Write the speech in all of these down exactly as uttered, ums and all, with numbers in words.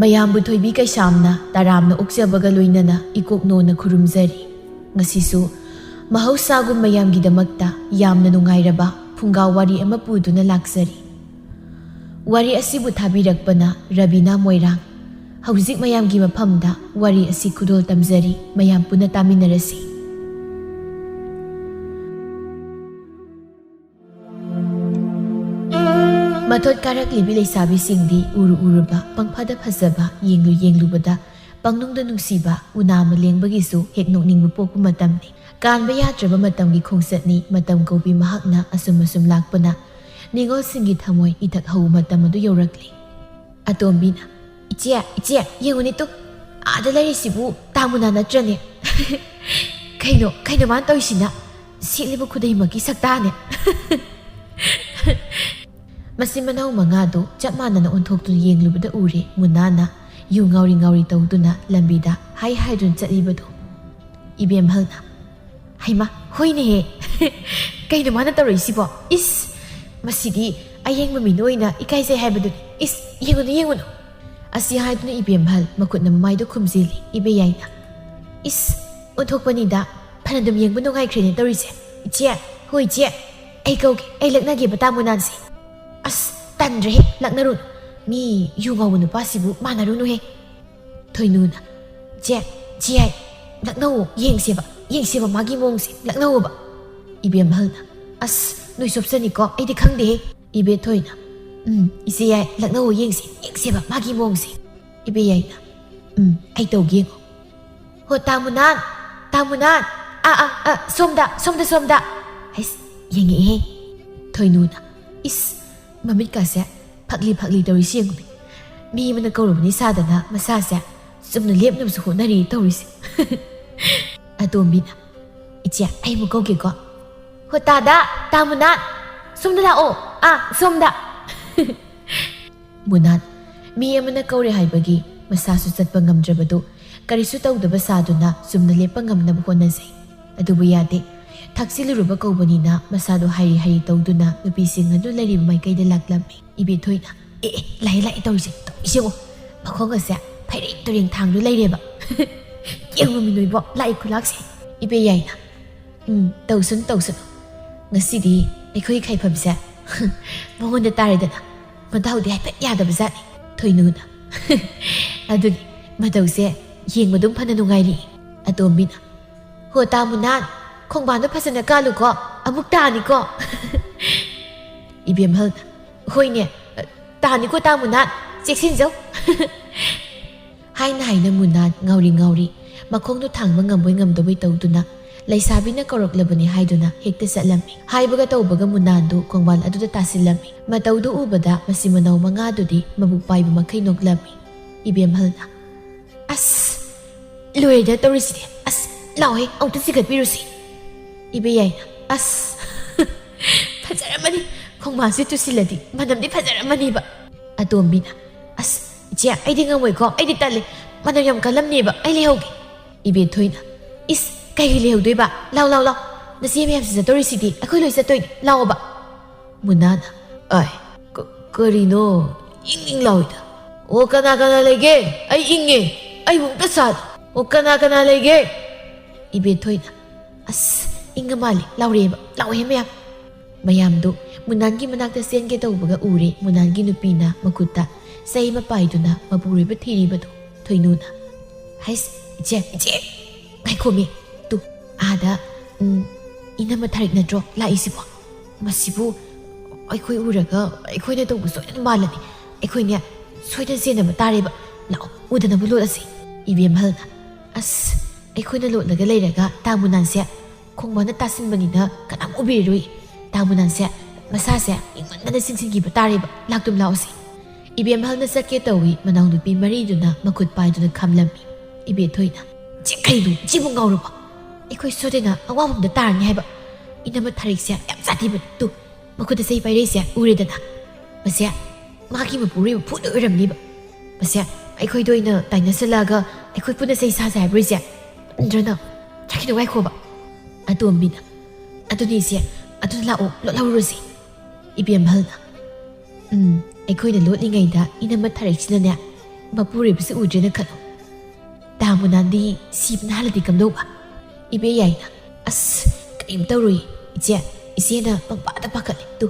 ꯃꯌꯥꯝꯕꯨ ꯊꯣꯏꯕꯤ ꯀꯩꯁꯥꯝꯅ ꯇꯔꯥꯝꯅ ꯑꯣꯛꯆꯕꯒ ꯂꯣꯏꯅꯅ ꯏꯀꯣꯛ ꯅꯣꯟꯅ ꯈꯨꯔꯨꯝꯖꯔꯤ꯫ ꯉꯁꯤꯁꯨ ꯃꯍꯧꯁꯥꯒꯨꯝ ꯃꯌꯥꯝꯒꯤꯗꯃꯛꯇ ꯌꯥꯝꯅ ꯅꯨꯡꯉꯥꯏꯔꯕ ꯐꯨꯡꯒꯥ ꯋꯥꯔꯤ ꯑꯃ ꯄꯨꯗꯨꯅ ꯂꯥꯛꯆꯔꯤ꯫ ꯋꯥꯔꯤ ꯑꯁꯤꯕꯨ ꯊꯥꯕꯤꯔꯛꯄꯅ ꯔꯕꯤꯅꯥ ꯃꯣꯏꯔꯥꯡ꯫ ꯍꯧꯖꯤꯛ ꯃꯌꯥꯝꯒꯤ ꯃꯐꯝꯗ ꯋꯥꯔꯤ ꯑꯁꯤ ꯈꯨꯗꯣꯜ ꯇꯝꯖꯔꯤ, ꯃꯌꯥꯝ ꯄꯨꯟꯅ ꯇꯥꯃꯤꯟꯅꯔꯁꯤ꯫ ꯃꯊꯣꯠ ꯀꯥꯔꯛꯂꯤꯕꯤ ꯂꯩꯁꯥꯕꯤꯁꯤꯡꯗꯤ ꯎꯔꯨ ꯎꯔꯨꯕ, ꯄꯪꯐꯗ ꯐꯖꯕ, ꯌꯦꯡꯂꯨ ꯌꯦꯡꯂꯨꯕꯗ ꯄꯪꯅꯨꯡꯗ ꯅꯨꯡꯁꯤꯕ, ꯎꯅꯥ ꯑꯃ ꯂꯦꯡꯕꯒꯤꯁꯨ ꯍꯦꯛ ꯅꯣꯛꯅꯤꯡꯕ ꯄꯣꯛꯄ ꯃꯇꯝꯅꯤ꯫ ꯀꯥꯟꯕ ꯌꯥꯗ꯭ꯔꯕ ꯃꯇꯝꯒꯤ ꯈꯣꯡꯆꯠꯅꯤ꯫ ꯃꯇꯝ ꯀꯧꯕꯤ ꯃꯍꯥꯛꯅ ꯑꯁꯨꯝ ꯑꯁꯨꯝ ꯂꯥꯛꯄꯅ ꯅꯤꯉꯣꯜꯁꯤꯡꯒꯤ ꯊꯃꯣꯏ ꯏꯊꯛ ꯍꯧꯕ ꯃꯇꯝ ꯑꯗꯨ ꯌꯧꯔꯛꯂꯤ꯫ ꯑꯇꯣꯝꯕꯤꯅ, "ꯏꯆꯦ, ꯏꯆꯦ, ꯌꯦꯡꯉꯨꯅꯦ ꯇꯨ, ꯑꯥꯗ ꯂꯩꯔꯤꯁꯤꯕꯨ ꯇꯥ ꯃꯨꯅꯥ ꯅꯠꯇ꯭ꯔꯅꯦ?" "ꯀꯩꯅꯣ, ꯀꯩꯅꯣ ꯃꯥꯅ ꯇꯧꯔꯤꯁꯤꯅ? ꯁꯦꯠꯂꯤꯕ ꯈꯨꯗꯩꯃꯛꯀꯤ ꯁꯛꯇꯥꯅꯦ!" ꯃꯆꯤꯟ ꯃꯅꯥꯎ ꯃꯉꯥꯗꯨ ꯆꯞ ꯃꯥꯟꯅꯅ ꯑꯣꯟꯊꯣꯛꯇꯨꯅ ꯌꯦꯡꯂꯨꯕꯗ ꯎꯔꯦ ꯃꯨꯅꯥꯅ ꯌꯨ ꯉꯥꯎꯔꯤ ꯉꯥꯎꯔꯤ ꯇꯧꯗꯨꯅ ꯂꯝꯕꯤꯗ ꯍꯥꯏ ꯍꯥꯏꯗꯨꯅ ꯆꯠꯂꯤꯕꯗꯨ꯫ ꯏꯕꯦꯝꯍꯜꯅ, "ꯍꯩꯃꯥ, ꯍꯣꯏꯅꯦꯍꯦ꯫ ꯀꯩꯅꯣ ꯃꯥꯅ ꯇꯧꯔꯛꯏꯁꯤꯕꯣ? ꯏꯁ, ꯃꯁꯤꯗꯤ ꯑꯌꯦꯡꯕ ꯃꯤꯅ ꯑꯣꯏꯅ ꯏꯀꯥꯏꯖꯩ ꯍꯥꯏꯕꯗꯨꯅꯤ꯫ ꯏꯁ, ꯌꯦꯡꯉꯨꯅꯨ, ꯌꯦꯡꯉꯨꯅꯨ!" ꯑꯁꯤ ꯍꯥꯏꯗꯨꯅ ꯏꯕꯦꯝꯍꯜ ꯃꯈꯨꯠꯅ ꯃꯃꯥꯏꯗꯨ ꯈꯨꯝꯖꯤꯜꯂꯤ꯫ ꯏꯕꯦꯌꯥꯏꯅ, "ꯏꯁ, ꯑꯣꯟꯊꯣꯛꯄꯅꯤꯗ, ꯐꯅꯗꯨꯝ ꯌꯦꯡꯕ ꯅꯨꯡꯉꯥꯏꯈ꯭ꯔꯦꯅꯦ ꯇꯧꯔꯤꯁꯦ꯫ ꯏꯆꯦ, ꯍꯣꯏ ꯏꯆꯦ, ꯑꯩ ꯀꯧꯒꯦ, ꯑꯩ ꯂꯛꯅꯒꯦꯕ ꯇꯥ ꯃꯨꯅꯥꯟꯁꯦ꯫ ꯑꯁ, ꯇꯟꯗ꯭ꯔꯦꯍꯦ, ꯂꯛꯅꯔꯨꯅꯨ꯫ ꯃꯤ ꯌꯨ ꯉꯥꯎꯕ ꯅꯨꯄꯥꯁꯤꯕꯨ ꯃꯥꯟꯅꯔꯨꯅꯨꯍꯦ꯫" ꯊꯣꯏꯅꯨꯅ, "ꯆꯦ, ꯆꯦ, ꯂꯛꯅꯧꯋꯣ, ꯌꯦꯡꯁꯦꯕ, ꯌꯦꯡꯁꯦꯕ ꯃꯥꯒꯤ ꯃꯑꯣꯡꯁꯦ, ꯂꯛꯅꯧꯋꯣꯕ꯫" ꯏꯕꯦꯝꯍꯜꯅ, "ꯑꯁ, ꯅꯣꯏ ꯆꯣꯞꯆꯅꯤꯀꯣ, ꯑꯩꯗꯤ ꯈꯪꯗꯦꯍꯦ꯫" ꯏꯕꯦꯊꯣꯏꯅ, "ꯎꯝ, ꯏꯆꯦ ꯌꯥꯏ, ꯂꯛꯅꯧꯋꯣ, ꯌꯦꯡꯁꯦ, ꯌꯦꯡꯁꯦꯕ ꯃꯥꯒꯤ ꯃꯑꯣꯡꯁꯦ꯫" ꯏꯕꯦꯌꯥꯏꯅ, "ꯎꯝ, ꯑꯩ ꯇꯧꯒꯦ ꯌꯦꯡꯉꯣ꯫ ꯍꯣ, ꯇꯥ ꯃꯨꯅꯥꯟ, ꯇꯥ ꯃꯨꯅꯥꯟ, ꯑꯥ, ꯑꯥ, ꯑꯥ, ꯁꯣꯝꯗ, ꯁꯣꯝꯗ, ꯁꯣꯝꯗ꯫" ꯍꯩꯁ, ꯌꯦꯡꯉꯛꯑꯦꯍꯦ꯫ ꯊꯣꯏꯅꯨꯅ, "ꯏꯁ, ꯃꯃꯤꯠꯀꯥꯁꯦ ꯐꯛꯂꯤ ꯐꯛꯂꯤ ꯇꯧꯔꯤꯁꯤ ꯌꯦꯡꯉꯨꯅꯦ꯫ ꯃꯤ ꯑꯃꯅ ꯀꯧꯔꯕꯅꯤ ꯁꯥꯗꯅ ꯃꯁꯥꯁꯦ ꯆꯨꯝꯅ ꯂꯦꯞꯅꯕꯁꯨ ꯍꯣꯠꯅꯔꯤ ꯇꯧꯔꯤꯁꯦ꯫" ꯑꯇꯣꯝꯕꯤꯅ, "ꯏꯆꯦ, ꯑꯩ ꯑꯃꯨꯛ ꯀꯧꯒꯦꯀꯣ꯫ ꯍꯣ, ꯇꯥꯗ, ꯇꯥ ꯃꯨꯅꯥꯟ, ꯁꯣꯝꯗ ꯂꯥꯛꯑꯣ, ꯑꯥ, ꯁꯣꯝꯗ꯫" ꯃꯨꯅꯥꯟ, ꯃꯤ ꯑꯃꯅ ꯀꯧꯔꯦ ꯍꯥꯏꯕꯒꯤ ꯃꯁꯥꯁꯨ ꯆꯠꯄ ꯉꯝꯗ꯭ꯔꯕꯗꯨ ꯀꯔꯤꯁꯨ ꯇꯧꯗꯕ ꯁꯥꯗꯨꯅ ꯆꯨꯝꯅ ꯂꯦꯞꯄ ꯉꯝꯅꯕ ꯍꯣꯠꯅꯖꯩ꯫ ꯑꯗꯨꯕꯨ ꯌꯥꯗꯦ꯫ ꯊꯛꯆꯤꯜꯂꯨꯔꯕ ꯀꯧꯕꯅꯤꯅ ꯃꯁꯥꯗꯨ ꯍꯥꯏꯔꯤ ꯍꯥꯏꯔꯤ ꯇꯧꯗꯨꯅ ꯅꯨꯄꯤꯁꯤꯡ ꯑꯗꯨ ꯂꯩꯔꯤꯕ ꯃꯥꯏꯀꯩꯗ ꯂꯥꯛꯂꯝꯃꯤ꯫ ꯏꯕꯦꯊꯣꯏꯅ, "ꯑꯦ, ꯑꯦ, ꯂꯥꯛꯑꯦ, ꯂꯥꯛꯑꯦ ꯇꯧꯔꯤꯁꯦ, ꯇꯧꯔꯤꯁꯦ ꯌꯦꯡꯉꯣ꯫ ꯃꯈꯣꯡ ꯑꯁꯦ ꯐꯩꯔꯦꯡ ꯇꯨꯔꯦꯡ ꯊꯥꯡꯗꯨ ꯂꯩꯔꯦꯕ꯫ ꯌꯦꯡꯉꯨꯃꯤ ꯅꯣꯏꯕꯣ, ꯂꯥꯛꯏ ꯈꯨꯂꯥꯛꯁꯦ꯫ ꯏꯕꯦ ꯌꯥꯏꯅ, "ꯎꯝ, ꯇꯧꯁꯅꯨ, ꯇꯧꯁꯅꯨ꯫ ꯉꯁꯤꯗꯤ ꯑꯩꯈꯣꯏꯒꯤ ꯈꯥꯏꯐꯝꯁꯦ ꯃꯉꯣꯟꯗ ꯇꯥꯔꯦꯗꯅ꯫ ꯃꯗꯥꯎꯗꯤ ꯍꯥꯏꯐꯦꯠ ꯌꯥꯗꯕꯖꯥꯠꯅꯤ", ꯊꯣꯏꯅꯨꯅ꯫ "ꯑꯗꯨꯅꯤ, ꯃꯇꯧꯁꯦ ꯌꯦꯡꯕ ꯑꯗꯨꯝ ꯐꯅ ꯅꯨꯡꯉꯥꯏꯔꯤ", ꯑꯇꯣꯝꯕꯤꯅ꯫ "ꯍꯣ, ꯇꯥ ꯃꯨꯅꯥꯟ, ꯈꯣꯡꯕꯥꯟꯗꯣ ꯐꯖꯅ ꯀꯥꯜꯂꯨꯀꯣ, ꯑꯃꯨꯛ ꯇꯥꯅꯤꯀꯣ꯫" ꯏꯕꯦꯝꯍꯜꯅ, "ꯍꯣꯏꯅꯦ, ꯇꯥꯅꯤꯀꯣ ꯇꯥ ꯃꯨꯅꯥꯟ, ꯆꯦꯛꯁꯤꯟꯖꯧ꯫" ꯍꯥꯏꯅ ꯍꯥꯏꯅ ꯃꯨꯅꯥꯟ ꯉꯥꯎꯔꯤ ꯉꯥꯎꯔꯤ, ꯃꯈꯣꯡꯗꯨ ꯊꯥꯡꯕ ꯉꯝꯕꯣꯏ ꯉꯝꯗꯕꯣꯏ ꯇꯧꯗꯨꯅ, ꯂꯩꯁꯥꯕꯤꯅ ꯀꯧꯔꯛꯂꯕꯅꯤ ꯍꯥꯏꯗꯨꯅ ꯍꯦꯛꯇ ꯆꯠꯂꯝꯃꯤ꯫ ꯍꯥꯏꯕꯒ ꯇꯧꯕꯒ ꯃꯨꯅꯥꯟꯗꯨ ꯈꯣꯡꯕꯥꯜ ꯑꯗꯨꯗ ꯇꯥꯁꯤꯜꯂꯝꯃꯤ꯫ ꯃꯇꯧꯗꯨ ꯎꯕꯗ ꯃꯁꯤ ꯃꯅꯥꯎ ꯃꯉꯥꯗꯨꯗꯤ ꯃꯕꯨꯛ ꯄꯥꯏꯕ ꯃꯈꯩ ꯅꯣꯛꯂꯝꯃꯤ꯫ ꯏꯕꯦꯝꯍꯜꯅ, "ꯑꯁ, ꯂꯣꯏꯔꯦꯗ ꯇꯧꯔꯤꯁꯤꯗꯤ꯫ ꯑꯁ, ꯂꯥꯎꯍꯦ, ꯑꯃꯨꯛꯇ ꯆꯤꯡꯈꯠꯄꯤꯔꯨꯁꯤ꯫" ꯏꯕꯦ ꯌꯥꯏꯅ, "ꯑꯁ, ꯐꯖꯔꯝꯃꯅꯤ꯫ ꯈꯣꯡꯕꯥꯜꯁꯦ ꯇꯨꯁꯤꯜꯂꯗꯤ ꯃꯅꯝꯗꯤ ꯐꯖꯔꯝꯃꯅꯤꯕ꯫" ꯑꯇꯣꯝꯕꯤꯅ, "ꯑꯁ, ꯏꯆꯦ, ꯑꯩꯗꯤ ꯉꯝꯃꯣꯏꯀꯣ, ꯑꯩꯗꯤ ꯇꯜꯂꯦ꯫ ꯃꯅꯝ ꯌꯥꯝ ꯀꯜꯂꯝꯅꯦꯕ, ꯑꯩ ꯂꯩꯍꯧꯒꯦ꯫" ꯏꯕꯦꯊꯣꯏꯅ, "ꯏꯁ, ꯀꯩꯒꯤ ꯂꯩꯍꯧꯗꯣꯏꯕ? ꯂꯥꯎ, ꯂꯥꯎ, ꯂꯥꯎ꯫ ꯅꯆꯦ ꯃꯌꯥꯝꯁꯤ ꯆꯠꯇꯣꯔꯤꯁꯤꯗꯤ, ꯑꯩꯈꯣꯏ ꯂꯣꯏ ꯆꯠꯇꯣꯏꯅꯤ, ꯂꯥꯎꯑꯣꯕ꯫" ꯃꯨꯅꯥꯅ, "ꯑꯥꯏ, ꯀ-, ꯀꯔꯤꯅꯣ? ꯏꯪ ꯏꯪ ꯂꯥꯎꯏꯗ꯫ ꯑꯣ, ꯀꯅꯥ ꯀꯅꯥ ꯂꯩꯒꯦ? ꯑꯩ ꯏꯪꯉꯦ꯫ ꯑꯩꯕꯨ ꯑꯝꯇ ꯁꯥꯠ꯫ ꯑꯣ, ꯀꯅꯥ ꯀꯅꯥ ꯂꯩꯒꯦ?" ꯏꯕꯦꯊꯣꯏꯅ, "ꯑꯁ, ꯏꯪꯉ ꯃꯥꯜꯂꯦ, ꯂꯥꯎꯔꯛꯑꯦꯕ, ꯂꯥꯎꯍꯦ ꯃꯌꯥꯝ꯫" ꯃꯌꯥꯝꯗꯨ ꯃꯨꯅꯥꯟꯒꯤ ꯃꯅꯥꯛꯇ ꯆꯦꯟꯒꯦ ꯇꯧꯕꯒ ꯎꯔꯦ, ꯃꯨꯅꯥꯟꯒꯤ ꯅꯨꯄꯤꯅ ꯃꯈꯨꯠꯇ ꯆꯩ ꯑꯃ ꯄꯥꯏꯗꯨꯅ ꯃꯄꯨꯔꯣꯏꯕ ꯊꯤꯔꯤꯕꯗꯨ꯫ ꯊꯣꯏꯅꯨꯅ, "ꯍꯩꯁ, ꯏꯆꯦ, ꯏꯆꯦ, ꯉꯥꯏꯈꯣꯃꯤ꯫ ꯇꯨ, ꯑꯥꯗ, ꯎꯝ, ꯏꯅꯝꯃ ꯊꯥꯔꯤꯛ ꯅꯠꯇ꯭ꯔꯣ ꯂꯥꯛꯏꯁꯤꯕꯣ? ꯃꯁꯤꯕꯨ ꯑꯩꯈꯣꯏ ꯎꯔꯒ ꯑꯩꯈꯣꯏꯅ ꯇꯧꯕ ꯁꯣꯏꯗꯅ ꯃꯥꯜꯂꯅꯤ꯫ ꯑꯩꯈꯣꯏꯅꯦ ꯁꯣꯏꯗꯅ ꯆꯦꯟꯅꯕ ꯇꯥꯔꯦꯕ꯫ ꯂꯥꯛꯑꯣ, ꯎꯗꯅꯕ ꯂꯣꯠꯂꯁꯤ꯫" ꯏꯕꯦꯝꯍꯜꯅ, "ꯑꯁ, ꯑꯩꯈꯣꯏꯅ ꯂꯣꯠꯂꯒ ꯂꯩꯔꯒ ꯇꯥ ꯃꯨꯅꯥꯟꯁꯦ ꯈꯣꯡꯕꯥꯟꯗ ꯇꯥꯁꯤꯟꯕꯅꯤꯅ ꯀꯅꯥꯝ ꯎꯕꯤꯔꯔꯣꯏ꯫ ꯇꯥ ꯃꯨꯅꯥꯟꯁꯦ ꯃꯁꯥꯁꯦ ꯏꯪꯃꯟꯗꯅ ꯆꯤꯟꯁꯤꯟꯈꯤꯕ ꯇꯥꯔꯦꯕ꯫ ꯂꯥꯛꯇꯨꯝ ꯂꯥꯛꯑꯣꯁꯦ꯫" ꯏꯕꯦꯝꯍꯜꯅ ꯆꯠꯀꯦ ꯇꯧꯏ, ꯃꯅꯥꯎꯅꯨꯄꯤ ꯃꯔꯤꯗꯨꯅ ꯃꯈꯨꯠ ꯄꯥꯏꯗꯨꯅ ꯈꯝꯂꯝꯃꯤ꯫ ꯏꯕꯦꯊꯣꯏꯅ, "ꯆꯦ, ꯀꯩꯅꯣ, ꯏꯆꯦꯕꯨ ꯉꯥꯎꯔꯕꯣ? ꯑꯩꯈꯣꯏ ꯁꯣꯏꯗꯅ ꯑꯋꯥꯐꯝꯗ ꯇꯥꯔꯅꯤ ꯍꯥꯏꯕ꯫ ꯏꯅꯝꯃ ꯊꯥꯔꯤꯛꯁꯦ ꯌꯥꯝ ꯁꯥꯊꯤꯕꯅꯤ꯫ ꯇꯨ, ꯃꯈꯨꯠꯇ ꯆꯩ ꯄꯥꯏꯔꯛꯏꯁꯦ ꯎꯔꯦꯗꯅ꯫ ꯃꯁꯦ ꯃꯥꯒꯤ ꯃꯄꯨꯔꯣꯏꯕ ꯐꯨꯗꯣꯏ ꯑꯣꯏꯔꯝꯅꯤꯕ꯫ ꯃꯁꯦ ꯑꯩꯈꯣꯏꯗ ꯑꯣꯏꯅ ꯇꯥꯏꯅꯁꯜꯂꯛꯑꯒ ꯑꯩꯈꯣꯏ ꯄꯨꯟꯅ ꯆꯩ ꯁꯥꯁꯦ ꯍꯥꯏꯕ꯭ꯔꯣ ꯏꯆꯦ? ꯅꯠꯇ꯭ꯔꯅ ꯆꯠꯈꯤꯗꯣ ꯉꯥꯏꯈꯣꯕ꯫" ꯑꯇꯣꯝꯕꯤꯅ, "ꯑꯗꯨꯅꯤ ꯏꯆꯦ, ꯑꯗꯨꯅ ꯂꯥꯛꯑꯣ, ꯂꯣꯠꯍꯧꯔꯨꯔꯁꯤ꯫" ꯏꯕꯦꯝꯍꯜꯅ, "ꯎꯝ, ꯑꯩꯈꯣꯏꯅ ꯂꯣꯠꯂꯤꯉꯩꯗ ꯏꯅꯝꯃ ꯊꯥꯔꯤꯛꯁꯤꯅꯅꯦ ꯃꯄꯨꯔꯣꯏꯕꯁꯤ ꯎꯗ꯭ꯔꯦꯅ ꯈꯜꯂꯣ꯫ ꯇꯥ ꯃꯨꯅꯥꯟꯗꯤ ꯁꯤꯕꯅ ꯍꯥꯜꯂꯗꯤ ꯀꯝꯗꯧꯕ? ꯏꯕꯦ ꯌꯥꯏꯅ, "ꯑꯁ, ꯀꯔꯤꯝ ꯇꯧꯔꯣꯏ ꯏꯆꯦ, ꯏꯆꯦꯅ ꯄꯪꯄꯥꯗ ꯄꯥꯈꯠꯂꯦ꯫ ꯇꯨ,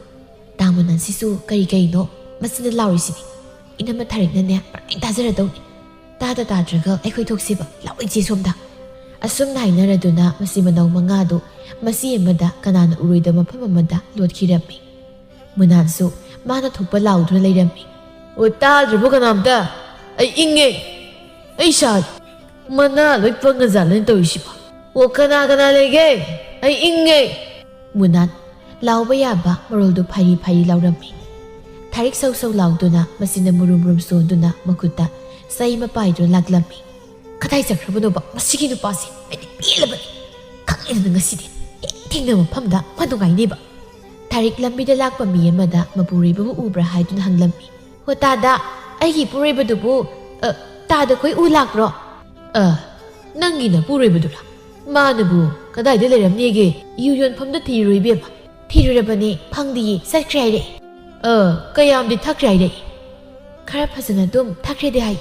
ꯇꯥ ꯃꯨꯅꯥꯟꯁꯤꯁꯨ ꯀꯔꯤ ꯀꯔꯤꯅꯣ ꯃꯆꯤꯟꯗ ꯂꯥꯎꯔꯤꯁꯤꯗꯤ꯫ ꯏꯅꯝꯃ ꯊꯥꯔꯤꯛꯅꯅꯦ ꯄꯨꯔꯥ ꯇꯥꯖꯔꯗꯧꯅꯤ꯫ ꯇꯥꯗ ꯇꯥꯗ꯭ꯔꯒ ꯑꯩꯈꯣꯏ ꯊꯣꯛꯁꯤꯕ꯫ ꯂꯥꯛꯑꯣ ꯏꯆꯦ ꯁꯣꯝꯗ꯫" ꯑꯁꯨꯝꯅ ꯍꯥꯏꯅꯔꯗꯨꯅ ꯃꯆꯤꯟ ꯃꯅꯥꯎ ꯃꯉꯥꯗꯨ ꯃꯆꯤ ꯑꯃꯗ ꯀꯅꯥꯅ ꯎꯔꯣꯏꯗꯕ ꯃꯐꯝ ꯑꯃꯗ ꯂꯣꯠꯈꯤꯔꯝꯃꯤ꯫ ꯃꯨꯅꯥꯟꯁꯨ ꯃꯥꯅ ꯊꯣꯛꯄ ꯂꯥꯎꯗꯨꯅ ꯂꯩꯔꯝꯃꯤ꯫ "ꯑꯣ, ꯇꯥꯗ꯭ꯔꯕꯣ ꯀꯅꯥꯝꯇ? ꯑꯩ ꯏꯪꯉꯦ, ꯑꯩ ꯁꯥꯔꯦ꯫ ꯃꯅꯥ ꯂꯣꯏ ꯄꯪꯉꯖꯥꯠꯂꯅ ꯇꯧꯔꯤꯁꯤꯕꯣ꯫ ꯑꯣ, ꯀꯅꯥ ꯀꯅꯥ ꯂꯩꯒꯦ? ꯑꯩ ꯏꯪꯉꯦ꯫" ꯃꯨꯅꯥꯟ ꯂꯥꯎꯕ ꯌꯥꯕ ꯃꯔꯣꯜꯗꯨ ꯐꯥꯏꯔꯤ ꯐꯥꯏꯔꯤ ꯂꯥꯎꯔꯝꯃꯤ꯫ ꯊꯥꯔꯤꯛ ꯁꯧ ꯁꯧ ꯂꯥꯎꯗꯨꯅ ꯃꯆꯤꯟꯗ ꯃꯨꯔꯨꯝ ꯃꯨꯔꯨꯝ ꯆꯣꯟꯗꯨꯅ ꯃꯈꯨꯠꯇ ꯆꯩ ꯑꯃ ꯄꯥꯏꯗꯨꯅ ꯂꯥꯛꯂꯝꯃꯤ꯫ "ꯀꯗꯥꯏ ꯆꯠꯈ꯭ꯔꯕꯅꯣꯕ ꯃꯁꯤꯒꯤ ꯅꯨꯄꯥꯁꯦ? ꯑꯩꯗꯤ ꯄꯦꯜꯂꯕꯅꯤ꯫ ꯈꯪꯉꯦꯗꯅ ꯉꯁꯤꯗꯤ ꯍꯦꯛ ꯊꯦꯡꯅꯕ ꯃꯐꯝꯗ ꯃꯥ ꯅꯨꯡꯉꯥꯏꯅꯦꯕ꯫" ꯊꯥꯔꯤꯛ ꯂꯝꯕꯤꯗ ꯂꯥꯛꯄ ꯃꯤ ꯑꯃꯗ ꯃꯄꯨꯔꯣꯏꯕꯕꯨ ꯎꯕ꯭ꯔꯥ ꯍꯥꯏꯗꯨꯅ ꯍꯪꯂꯝꯃꯤ꯫ "ꯍꯣ ꯇꯥꯗ, ꯑꯩꯒꯤ ꯏꯄꯨꯔꯣꯏꯕꯗꯨꯕꯨ, ꯑ, ꯇꯥꯗ ꯈꯣꯏ ꯎ ꯂꯥꯛꯄ꯭ꯔꯣ?" "ꯑ, ꯅꯪꯒꯤ ꯅꯄꯨꯔꯣꯏꯕꯗꯨꯔꯥ? ꯃꯥꯅꯕꯨ ꯀꯗꯥꯏꯗ ꯂꯩꯔꯝꯅꯦꯒꯦ? ꯌꯨ ꯌꯣꯟꯐꯝꯗ ꯊꯤꯔꯨꯔꯣ ꯏꯕꯦꯝꯃ꯫" "ꯊꯤꯔꯨꯔꯕꯅꯦ, ꯐꯪꯗꯤꯌꯦ, ꯆꯠꯈ꯭ꯔꯦ ꯍꯥꯏꯔꯛꯑꯦ꯫" "ꯑ, ꯀꯌꯥꯝꯗꯤ ꯊꯛꯈ꯭ꯔꯦ ꯍꯥꯏꯔꯛꯏ?" "ꯈꯔ ꯐꯖꯅ ꯑꯗꯨꯝ ꯊꯛꯈ꯭ꯔꯦꯗꯤ ꯍꯥꯏ꯫"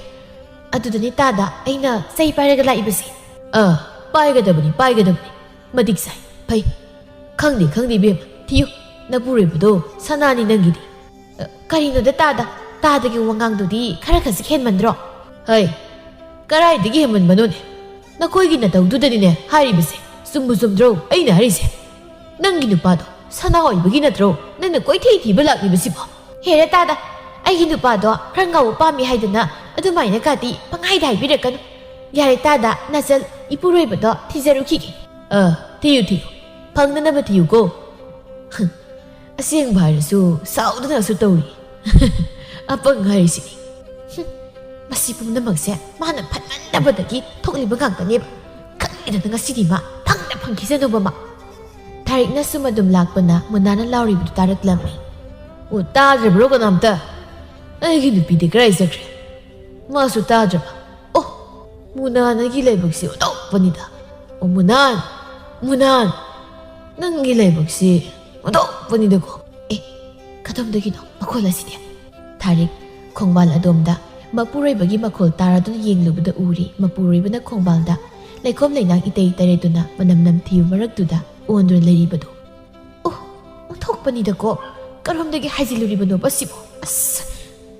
"ꯑꯗꯨꯗꯅꯤ ꯇꯥꯗ ꯑꯩꯅ ꯆꯩ ꯄꯥꯏꯔꯒ ꯂꯥꯛꯏꯕꯁꯦ꯫" "ꯑ, ꯄꯥꯏꯒꯗꯕꯅꯤ, ꯄꯥꯏꯒꯗꯕꯅꯤ꯫ ꯃꯇꯤꯛ ꯆꯥꯏ꯫ ꯐꯩ꯫ ꯈꯪꯗꯦ, ꯈꯪꯗꯦ ꯏꯕꯦꯝꯃ, ꯊꯤꯌꯨ꯫ ꯅꯄꯨꯔꯣꯏꯕꯗꯣ ꯁꯅꯥꯅꯤ ꯅꯪꯒꯤꯗꯤ꯫" "ꯑ, ꯀꯔꯤꯅꯣꯗ ꯇꯥꯗ? ꯇꯥꯗꯒꯤ ꯋꯥꯉꯥꯡꯗꯨꯗꯤ ꯈꯔ ꯈꯖꯤꯛ ꯍꯦꯟꯃꯟꯗ꯭ꯔꯣ?" "ꯍꯩ, ꯀꯔꯥꯏꯗꯒꯤ ꯍꯦꯟꯃꯟꯕꯅꯣꯅꯦ? ꯅꯈꯣꯏꯒꯤ ꯅꯇꯧꯗꯨꯗꯅꯤꯅꯦ ꯍꯥꯏꯔꯤꯕꯁꯦ꯫ ꯆꯨꯝꯕꯨ ꯆꯨꯝꯗ꯭ꯔꯣ ꯑꯩꯅ ꯍꯥꯏꯔꯤꯁꯦ? ꯅꯪꯒꯤ ꯅꯨꯄꯥꯗꯣ ꯁꯅꯥ ꯑꯣꯏꯕꯒꯤ ꯅꯠꯇ꯭ꯔꯣ ꯅꯪꯅ ꯀꯣꯏꯊꯤ ꯊꯤꯕ ꯂꯥꯛꯂꯤꯕꯁꯤꯕꯣ?" "ꯍꯦꯔꯦ ꯇꯥꯗ, ꯑꯩꯒꯤ ꯅꯨꯄꯥꯗꯣ ꯈꯔ ꯉꯥꯎꯕ ꯄꯥꯝꯃꯤ ꯍꯥꯏꯗꯅ ꯑꯗꯨꯃꯥꯏꯅ ꯀꯥꯇꯤ ꯄꯪꯍꯥꯏꯗ ꯍꯥꯏꯕꯤꯔꯛꯀꯅꯨ꯫ ꯌꯥꯔꯦ ꯇꯥꯗ, ꯅꯆꯜ ꯏꯄꯨꯔꯣꯏꯕꯗꯣ ꯊꯤꯖꯔꯨꯈꯤꯒꯦ꯫" "ꯑ, ꯊꯤꯌꯨ, ꯊꯤꯌꯨ꯫ ꯐꯪꯅꯅꯕ ꯊꯤꯌꯨꯀꯣ꯫" ꯍ, ꯑꯁꯦꯡꯕ ꯍꯥꯏꯔꯁꯨ ꯁꯥꯎꯗꯨꯅꯁꯨ ꯇꯧꯔꯤ꯫ ꯑꯄꯪ ꯍꯥꯏꯔꯤꯁꯤꯅꯤ꯫ ꯍꯨꯝ, ꯃꯁꯤ ꯄꯨꯝꯅꯃꯛꯁꯦ ꯃꯥꯅ ꯐꯠꯃꯟꯗꯕꯗꯒꯤ ꯊꯣꯛꯂꯤꯕ ꯉꯥꯛꯇꯅꯦꯕ꯫ ꯈꯪꯗꯦꯗꯅ ꯉꯁꯤꯗꯤ ꯃꯥ ꯐꯪꯗ ꯐꯪꯈꯤꯁꯅꯨꯕ ꯃꯥ꯫ ꯊꯥꯔꯤꯛꯅ ꯁꯨꯝ ꯑꯗꯨꯝ ꯂꯥꯛꯄꯅ ꯃꯨꯅꯥꯅ ꯂꯥꯎꯔꯤꯕꯗꯨ ꯇꯥꯔꯛꯂꯝꯃꯤ꯫ "ꯑꯣ, ꯇꯥꯗ꯭ꯔꯕ꯭ꯔꯣ ꯀꯅꯥꯝꯇ? ꯑꯩꯒꯤ ꯅꯨꯄꯤꯗꯤ ꯀꯗꯥꯏ ꯆꯠꯈ꯭ꯔꯦ? ꯃꯥꯁꯨ ꯇꯥꯗ꯭ꯔꯕ? ꯑꯣ, ꯃꯨꯅꯥ, ꯅꯪꯒꯤ ꯂꯥꯏꯕꯛꯁꯤ ꯑꯣꯟꯊꯣꯛꯄꯅꯤꯗ꯫ ꯑꯣ, ꯃꯨꯅꯥꯟ, ꯃꯨꯅꯥꯟ, ꯅꯪꯒꯤ ꯂꯥꯏꯕꯛꯁꯤ ꯑꯣꯟꯊꯣꯛꯄꯅꯤꯗꯀꯣ꯫ ꯑꯦ, ꯀꯗꯣꯝꯗꯒꯤꯅꯣ ꯃꯈꯣꯜ ꯑꯁꯤꯗꯤ?" ꯊꯥꯔꯤꯛ ꯈꯣꯡꯕꯥꯜ ꯑꯗꯣꯝꯗ ꯃꯄꯨꯔꯣꯏꯕꯒꯤ ꯃꯈꯣꯜ ꯇꯥꯔꯗꯨꯅ ꯌꯦꯡꯂꯨꯕꯗ ꯎꯔꯤ ꯃꯄꯨꯔꯣꯏꯕꯅ ꯈꯣꯡꯕꯥꯜꯗ ꯂꯩꯈꯣꯝ ꯂꯩꯅꯥꯡ ꯏꯇꯩ ꯇꯩꯔꯗꯨꯅ ꯃꯅꯝ ꯅꯝꯊꯤꯕ ꯃꯔꯛꯇꯨꯗ ꯑꯣꯟꯗꯨꯅ ꯂꯩꯔꯤꯕꯗꯨ꯫ "ꯑꯣ, ꯑꯣꯟꯊꯣꯛꯄꯅꯤꯗꯀꯣ꯫ ꯀꯔꯣꯝꯗꯒꯤ ꯍꯥꯏꯖꯤꯜꯂꯨꯔꯤꯕꯅꯣꯕ ꯁꯤꯕꯣ? ꯑꯁ,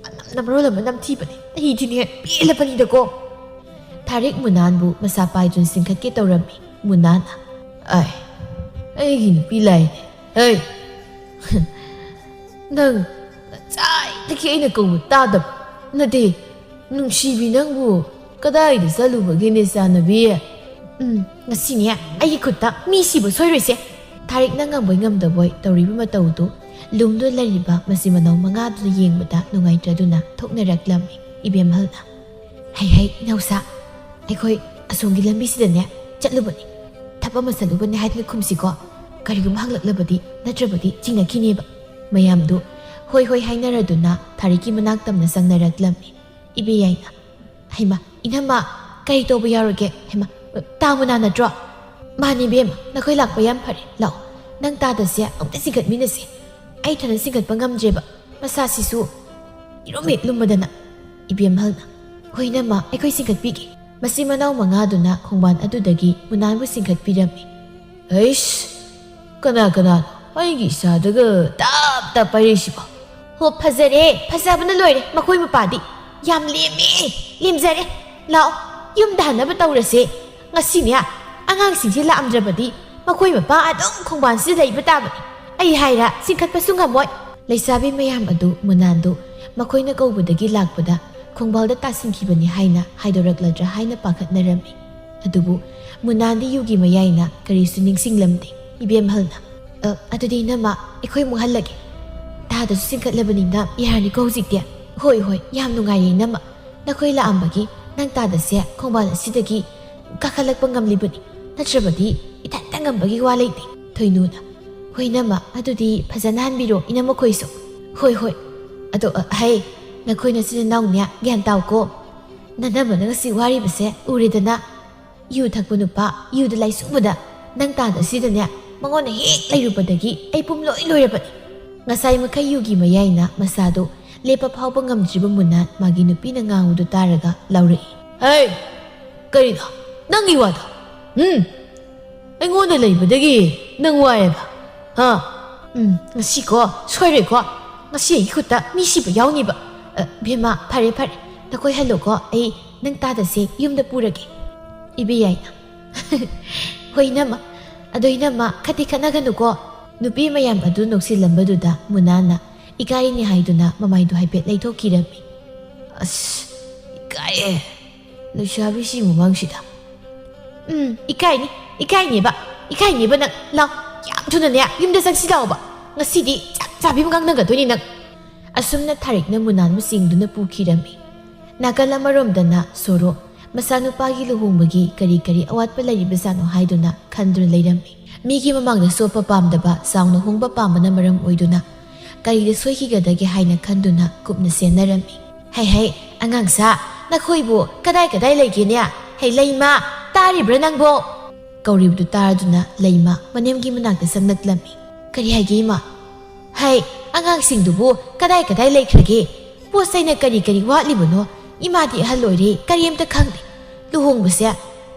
ꯃꯅꯝꯅ ꯃꯔꯣꯜ ꯑꯃ ꯅꯝꯊꯤꯕꯅꯦ꯫ ꯑꯩꯗꯤꯅꯦ ꯄꯦꯜꯂꯕꯅꯤꯗꯀꯣ!" ꯊꯥꯔꯤꯛ ꯃꯨꯅꯥꯟꯕꯨ ꯃꯁꯥ ꯄꯥꯏꯗꯨꯅ ꯆꯤꯡꯈꯠꯀꯦ ꯇꯧꯔꯝꯃꯤ꯫ ꯃꯨꯅꯥꯟꯅ, "ꯑꯥꯏ, ꯑꯩꯒꯤ ꯅꯨꯄꯤ ꯂꯥꯏꯅꯦ꯫ ꯍꯩ! ꯅꯪ ꯉꯁꯥꯏꯗꯒꯤ ꯑꯩꯅ ꯀꯧꯕ ꯇꯥꯗꯕ? ꯅꯠꯇꯦ, ꯅꯨꯡꯁꯤꯕꯤ, ꯅꯪꯕꯨ ꯀꯗꯥꯏꯗ ꯆꯠꯂꯨꯕꯒꯦꯅꯦ, ꯆꯥꯟꯅꯕꯤ?" "ꯎꯝ, ꯉꯁꯤꯅꯦ ꯑꯩꯒꯤ ꯈꯨꯠꯇ ꯃꯤ ꯁꯤꯕ ꯁꯣꯏꯔꯣꯏꯁꯦ꯫" ꯊꯥꯔꯤꯛꯅ ꯉꯝꯕꯣꯏ ꯉꯝꯗꯕꯣꯏ ꯇꯧꯔꯤꯕ ꯃꯇꯧꯗꯨ ꯂꯨꯝꯗꯨꯅ ꯂꯩꯔꯤꯕ ꯃꯆꯤꯟ ꯃꯅꯥꯎ ꯃꯉꯥꯗꯨꯅ ꯌꯦꯡꯕꯗ ꯅꯨꯡꯉꯥꯏꯇ꯭ꯔꯗꯨꯅ ꯊꯣꯛꯅꯔꯛꯂꯝꯃꯤ꯫ ꯏꯕꯦꯝꯍꯜꯅ, "ꯍꯩ ꯍꯩ, ꯏꯅꯥꯎꯁꯥ, ꯑꯩꯈꯣꯏ ꯑꯁꯣꯝꯒꯤ ꯂꯝꯕꯤꯁꯤꯗꯅꯦ ꯆꯠꯂꯨꯕꯅꯤ꯫ ꯊꯕꯛ ꯑꯃ ꯆꯠꯂꯨꯕꯅꯤ ꯍꯥꯏꯗꯨꯅ ꯈꯨꯝꯁꯤꯀꯣ꯫ ꯀꯔꯤꯒꯨꯝꯕ ꯍꯪꯂꯛꯂꯕꯗꯤ, ꯅꯠꯇ꯭ꯔꯕꯗꯤ ꯆꯤꯡꯅꯈꯤꯅꯦꯕ꯫" ꯃꯌꯥꯝꯗꯨ ꯍꯣꯏ ꯍꯣꯏ ꯍꯥꯏꯅꯔꯗꯨꯅ ꯊꯥꯔꯤꯛꯀꯤ ꯃꯅꯥꯛ ꯇꯝꯅ ꯆꯪꯅꯔꯛꯂꯝꯃꯤ꯫ ꯏꯕꯦꯌꯥꯏꯅ, "ꯍꯩꯃꯥ, ꯏꯅꯝꯃ, ꯀꯔꯤ ꯇꯧꯕ ꯌꯥꯎꯔꯒꯦ? ꯍꯩꯃꯥ, ꯇꯥ ꯃꯨꯅꯥ ꯅꯠꯇ꯭ꯔꯣ?" "ꯃꯥꯅꯤ ꯏꯕꯦꯝꯃ, ꯅꯈꯣꯏ ꯂꯥꯛꯄ ꯌꯥꯝ ꯐꯔꯦ꯫ ꯂꯥꯛꯑꯣ, ꯅꯪ ꯇꯥꯗꯁꯦ ꯑꯃꯨꯛꯇ ꯆꯤꯡꯈꯠꯃꯤꯟꯅꯁꯦ꯫ ꯑꯩ ꯏꯊꯟꯗ ꯆꯤꯡꯈꯠꯄ ꯉꯝꯗ꯭ꯔꯦꯕ, ꯃꯁꯥꯁꯤꯁꯨ ꯏꯔꯨꯝ ꯍꯦꯛ ꯂꯨꯝꯃꯗꯅ꯫" ꯏꯕꯦꯝꯍꯜꯅ, "ꯍꯣꯏ ꯏꯅꯝꯃ, ꯑꯩꯈꯣꯏ ꯆꯤꯡꯈꯠꯄꯤꯒꯦ꯫" ꯃꯆꯤꯟ ꯃꯅꯥꯎ ꯃꯉꯥꯗꯨꯅ ꯈꯣꯡꯕꯥꯟ ꯑꯗꯨꯗꯒꯤ ꯃꯨꯅꯥꯟꯕꯨ ꯆꯤꯡꯈꯠꯄꯤꯔꯝꯃꯤ꯫ "ꯑꯩꯁ, ꯀꯅꯥ ꯀꯅꯥꯅꯣ ꯑꯩꯒꯤ ꯏꯆꯥꯗꯒ ꯇꯞ ꯇꯞ ꯄꯥꯏꯔꯛꯏꯁꯤꯕꯣ?" "ꯍꯣ, ꯐꯖꯔꯦ, ꯐꯖꯕꯅ ꯂꯣꯏꯔꯦ ꯃꯈꯣꯏ ꯃꯄꯥꯗꯤ꯫ ꯌꯥꯝ ꯂꯦꯝꯃꯦ, ꯂꯦꯝꯖꯔꯦ꯫ ꯂꯥꯛꯑꯣ, ꯌꯨꯝꯗ ꯍꯟꯅꯕ ꯇꯧꯔꯁꯦ꯫ ꯉꯁꯤꯅꯦ ꯑꯉꯥꯡꯁꯤꯡꯁꯦ ꯂꯥꯛꯑꯝꯗ꯭ꯔꯕꯗꯤ ꯃꯈꯣꯏ ꯃꯄꯥ ꯑꯗꯨꯝ ꯈꯣꯡꯕꯥꯟꯁꯤꯗ ꯂꯩꯕ ꯇꯥꯕꯅꯤ꯫ ꯑꯩ ꯍꯥꯏꯔ ꯆꯤꯡꯈꯠꯄꯁꯨ ꯉꯝꯃꯣꯏ꯫" ꯂꯩꯁꯥꯕꯤ ꯃꯌꯥꯝ ꯑꯗꯨ ꯃꯨꯅꯥꯟꯗꯨ ꯃꯈꯣꯏꯅ ꯀꯧꯕꯗꯒꯤ ꯂꯥꯛꯄꯗ ꯈꯣꯡꯕꯥꯜꯗ ꯇꯥꯁꯤꯟꯈꯤꯕꯅꯤ ꯍꯥꯏꯅ ꯍꯥꯏꯗꯣꯔꯛꯂꯗ꯭ꯔꯥ ꯍꯥꯏꯅ ꯄꯥꯈꯠꯅꯔꯝꯃꯤ꯫ ꯑꯗꯨꯕꯨ ꯃꯨꯅꯥꯟꯗꯤ ꯌꯨꯒꯤ ꯃꯌꯥꯏꯅ ꯀꯔꯤꯁꯨ ꯅꯤꯡꯁꯤꯡꯂꯝꯗꯦ꯫ ꯏꯕꯦꯝꯍꯜꯅ, "ꯑ, ꯑꯗꯨꯗꯤ ꯏꯅꯝꯃ, ꯑꯩꯈꯣꯏ ꯑꯃꯨꯛ ꯍꯜꯂꯒꯦ꯫ ꯇꯥꯗꯁꯨ ꯆꯤꯡꯈꯠꯂꯕꯅꯤꯅ ꯌꯥꯔꯅꯤꯀꯣ ꯍꯧꯖꯤꯛꯇꯤ?" "ꯍꯣꯏ, ꯍꯣꯏ, ꯌꯥꯝ ꯅꯨꯡꯉꯥꯏꯔꯦ ꯏꯅꯝꯃ꯫ ꯅꯈꯣꯏ ꯂꯥꯛꯑꯝꯕꯒꯤ ꯅꯪ ꯇꯥꯗꯁꯦ ꯈꯣꯡꯕꯥꯟ ꯑꯁꯤꯗꯒꯤ ꯀꯥꯈꯠꯂꯛꯄ ꯉꯝꯂꯤꯕꯅꯤ꯫ ꯅꯠꯇ꯭ꯔꯕꯗꯤ ꯏꯊꯟꯇ ꯉꯝꯕꯒꯤ ꯋꯥ ꯂꯩꯇꯦ꯫" ꯊꯣꯏꯅꯨꯅ, "ꯍꯣꯏ ꯏꯅꯝꯃ, ꯑꯗꯨꯗꯤ ꯐꯖꯅ ꯍꯟꯕꯤꯔꯣ ꯏꯅꯝꯃ ꯈꯣꯏꯁꯨ꯫" "ꯍꯣꯏ, ꯍꯣꯏ꯫ ꯑꯗꯣ, ꯑ, ꯍꯩ, ꯅꯈꯣꯏ ꯅꯆꯤꯟ ꯅꯅꯥꯎꯅꯦ ꯒ꯭ꯌꯥꯟ ꯇꯥꯎꯀꯣ꯫ ꯅꯅꯝꯃꯅ ꯉꯁꯤ ꯋꯥꯔꯤꯕꯁꯦ ꯎꯔꯦꯗꯅ꯫ ꯌꯨ ꯊꯛꯄ ꯅꯨꯄꯥ, ꯌꯨꯗ ꯂꯥꯏꯆꯨꯕꯗ ꯅꯪ ꯇꯥꯗ ꯁꯤꯗꯅꯦ ꯃꯉꯣꯟꯗ ꯍꯦꯛ ꯂꯩꯔꯨꯕꯗꯒꯤ ꯑꯩ ꯄꯨꯝ ꯂꯣꯏ ꯂꯣꯏꯔꯕꯅꯤ꯫ ꯉꯁꯥꯏ ꯃꯈꯩ ꯌꯨꯒꯤ ꯃꯌꯥꯏꯅ ꯃꯁꯥꯗꯨ ꯂꯦꯞꯄ ꯐꯥꯎꯕ ꯉꯝꯗ꯭ꯔꯤꯕ ꯃꯨꯅꯥꯟ ꯃꯥꯒꯤ ꯅꯨꯄꯤꯅ ꯉꯥꯡꯕꯗꯨ ꯇꯥꯔꯒ ꯂꯥꯎꯔꯛꯏ꯫ "ꯍꯩ! ꯀꯔꯤꯅꯣ? ꯅꯪꯒꯤ ꯋꯥꯗꯣ? ꯎꯝ? ꯑꯩꯉꯣꯟꯗ ꯂꯩꯕꯗꯒꯤ ꯅꯪ ꯋꯥꯏꯑꯦꯕ? ꯍꯥ?" "ꯎꯝ, ꯉꯁꯤꯀꯣ, ꯁꯣꯏꯔꯣꯏꯀꯣ꯫ ꯉꯁꯤ ꯑꯩꯒꯤ ꯈꯨꯠꯇ ꯃꯤ ꯁꯤꯕ ꯌꯥꯎꯅꯤꯕ꯫ ꯑ, ꯕꯦꯝꯃ, ꯐꯔꯦ, ꯐꯔꯦ꯫ ꯅꯈꯣꯏ ꯍꯜꯂꯣꯀꯣ, ꯑꯩ ꯅꯪ ꯇꯥꯗꯁꯦ ꯌꯨꯝꯗ ꯄꯨꯔꯒꯦ꯫" ꯏꯕꯦ ꯌꯥꯏꯅ꯫ "ꯍꯣꯏ, ꯏꯅꯝꯃ꯫ ꯑꯗꯣ, ꯏꯅꯝꯃ, ꯈꯠꯇꯤ ꯈꯠꯅꯒꯅꯨꯀꯣ꯫" ꯅꯨꯄꯤ ꯃꯌꯥꯝ ꯑꯗꯨ ꯅꯣꯛꯁꯤꯜꯂꯝꯕꯗꯨꯗ ꯃꯨꯅꯥꯟꯅ ꯏꯀꯥꯏꯅꯤ ꯍꯥꯏꯗꯨꯅ ꯃꯃꯥꯏꯗꯨ ꯍꯥꯏꯐꯦꯠ ꯂꯩꯊꯣꯛꯈꯤꯔꯝꯃꯤ꯫ "ꯑꯁ, ꯏꯀꯥꯏꯌꯦ, ꯂꯩꯁꯥꯕꯤꯁꯤ ꯃꯃꯥꯡꯁꯤꯗ꯫" "ꯎꯝ, ꯏꯀꯥꯏꯅꯤ, ꯏꯀꯥꯏꯅꯦꯕ, ꯏꯀꯥꯏꯅꯦꯕ ꯅꯪ꯫ ꯂꯥꯎ, ꯌꯥꯝ ꯊꯨꯅꯅꯦ ꯌꯨꯝꯗ ꯆꯪꯁꯤ ꯂꯥꯛꯑꯣꯕ꯫ ꯉꯁꯤꯗꯤ ꯆꯞ ꯆꯥꯕꯤ ꯑꯃ ꯉꯥꯡꯅꯒꯗꯣꯏꯅꯤ ꯅꯪ꯫" ꯑꯁꯨꯝꯅ ꯊꯥꯔꯤꯛꯅ ꯃꯨꯅꯥꯟꯕꯨ ꯆꯤꯡꯗꯨꯅ ꯄꯨꯈꯤꯔꯝꯃꯤ꯫ ꯅꯥꯀꯜ ꯑꯃꯔꯣꯝꯗꯅ ꯁꯣꯔꯣ ꯃꯆꯥꯅꯨꯄꯥꯒꯤ ꯂꯨꯍꯣꯡꯕꯒꯤ ꯀꯔꯤ ꯀꯔꯤ ꯑꯋꯥꯠꯄ ꯂꯩꯔꯤꯕꯖꯥꯠꯅꯣ ꯍꯥꯏꯗꯨꯅ ꯈꯟꯗꯨꯅ ꯂꯩꯔꯝꯃꯤ꯫ ꯃꯤꯒꯤ ꯃꯃꯥꯡꯗ ꯆꯣꯞꯄ ꯄꯥꯝꯗꯕ ꯆꯥꯎꯅ ꯍꯣꯡꯕ ꯄꯥꯝꯕꯅ ꯃꯔꯝ ꯑꯣꯏꯗꯨꯅ ꯀꯔꯤꯗ ꯁꯣꯏꯈꯤꯒꯗꯒꯦ ꯍꯥꯏꯅ ꯈꯟꯗꯨꯅ ꯀꯨꯞꯅ ꯆꯦꯟꯅꯔꯝꯃꯤ꯫ "ꯍꯩ ꯍꯩ, ꯑꯉꯥꯡꯁꯥ, ꯅꯈꯣꯏꯕꯨ ꯀꯗꯥꯏ ꯀꯗꯥꯏ ꯂꯩꯒꯦꯅꯦ? ꯍꯩ ꯂꯩꯃ, ꯇꯥꯔꯤꯕ꯭ꯔꯥ ꯅꯪꯕꯣ?" ꯀꯧꯔꯤꯕꯗꯨ ꯇꯥꯔꯗꯨꯅ ꯂꯩꯃ ꯃꯅꯦꯝꯒꯤ ꯃꯅꯥꯛꯇ ꯆꯪꯂꯛꯂꯝꯃꯤ꯫ "ꯀꯔꯤ ꯍꯥꯏꯒꯦ ꯏꯃꯥ?" "ꯍꯩ, ꯑꯉꯥꯡꯁꯤꯡꯗꯨꯕꯨ ꯀꯗꯥꯏ ꯀꯗꯥꯏ ꯂꯩꯈ꯭ꯔꯒꯦ? ꯄꯣꯠ ꯆꯩꯅ ꯀꯔꯤ ꯀꯔꯤ ꯋꯥꯠꯂꯤꯕꯅꯣ? ꯏꯃꯥꯗꯤ ꯑꯍꯜ ꯑꯣꯏꯔꯦ, ꯀꯔꯤꯝꯇ ꯈꯪꯗꯦ꯫ ꯂꯨꯍꯣꯡꯕꯁꯦ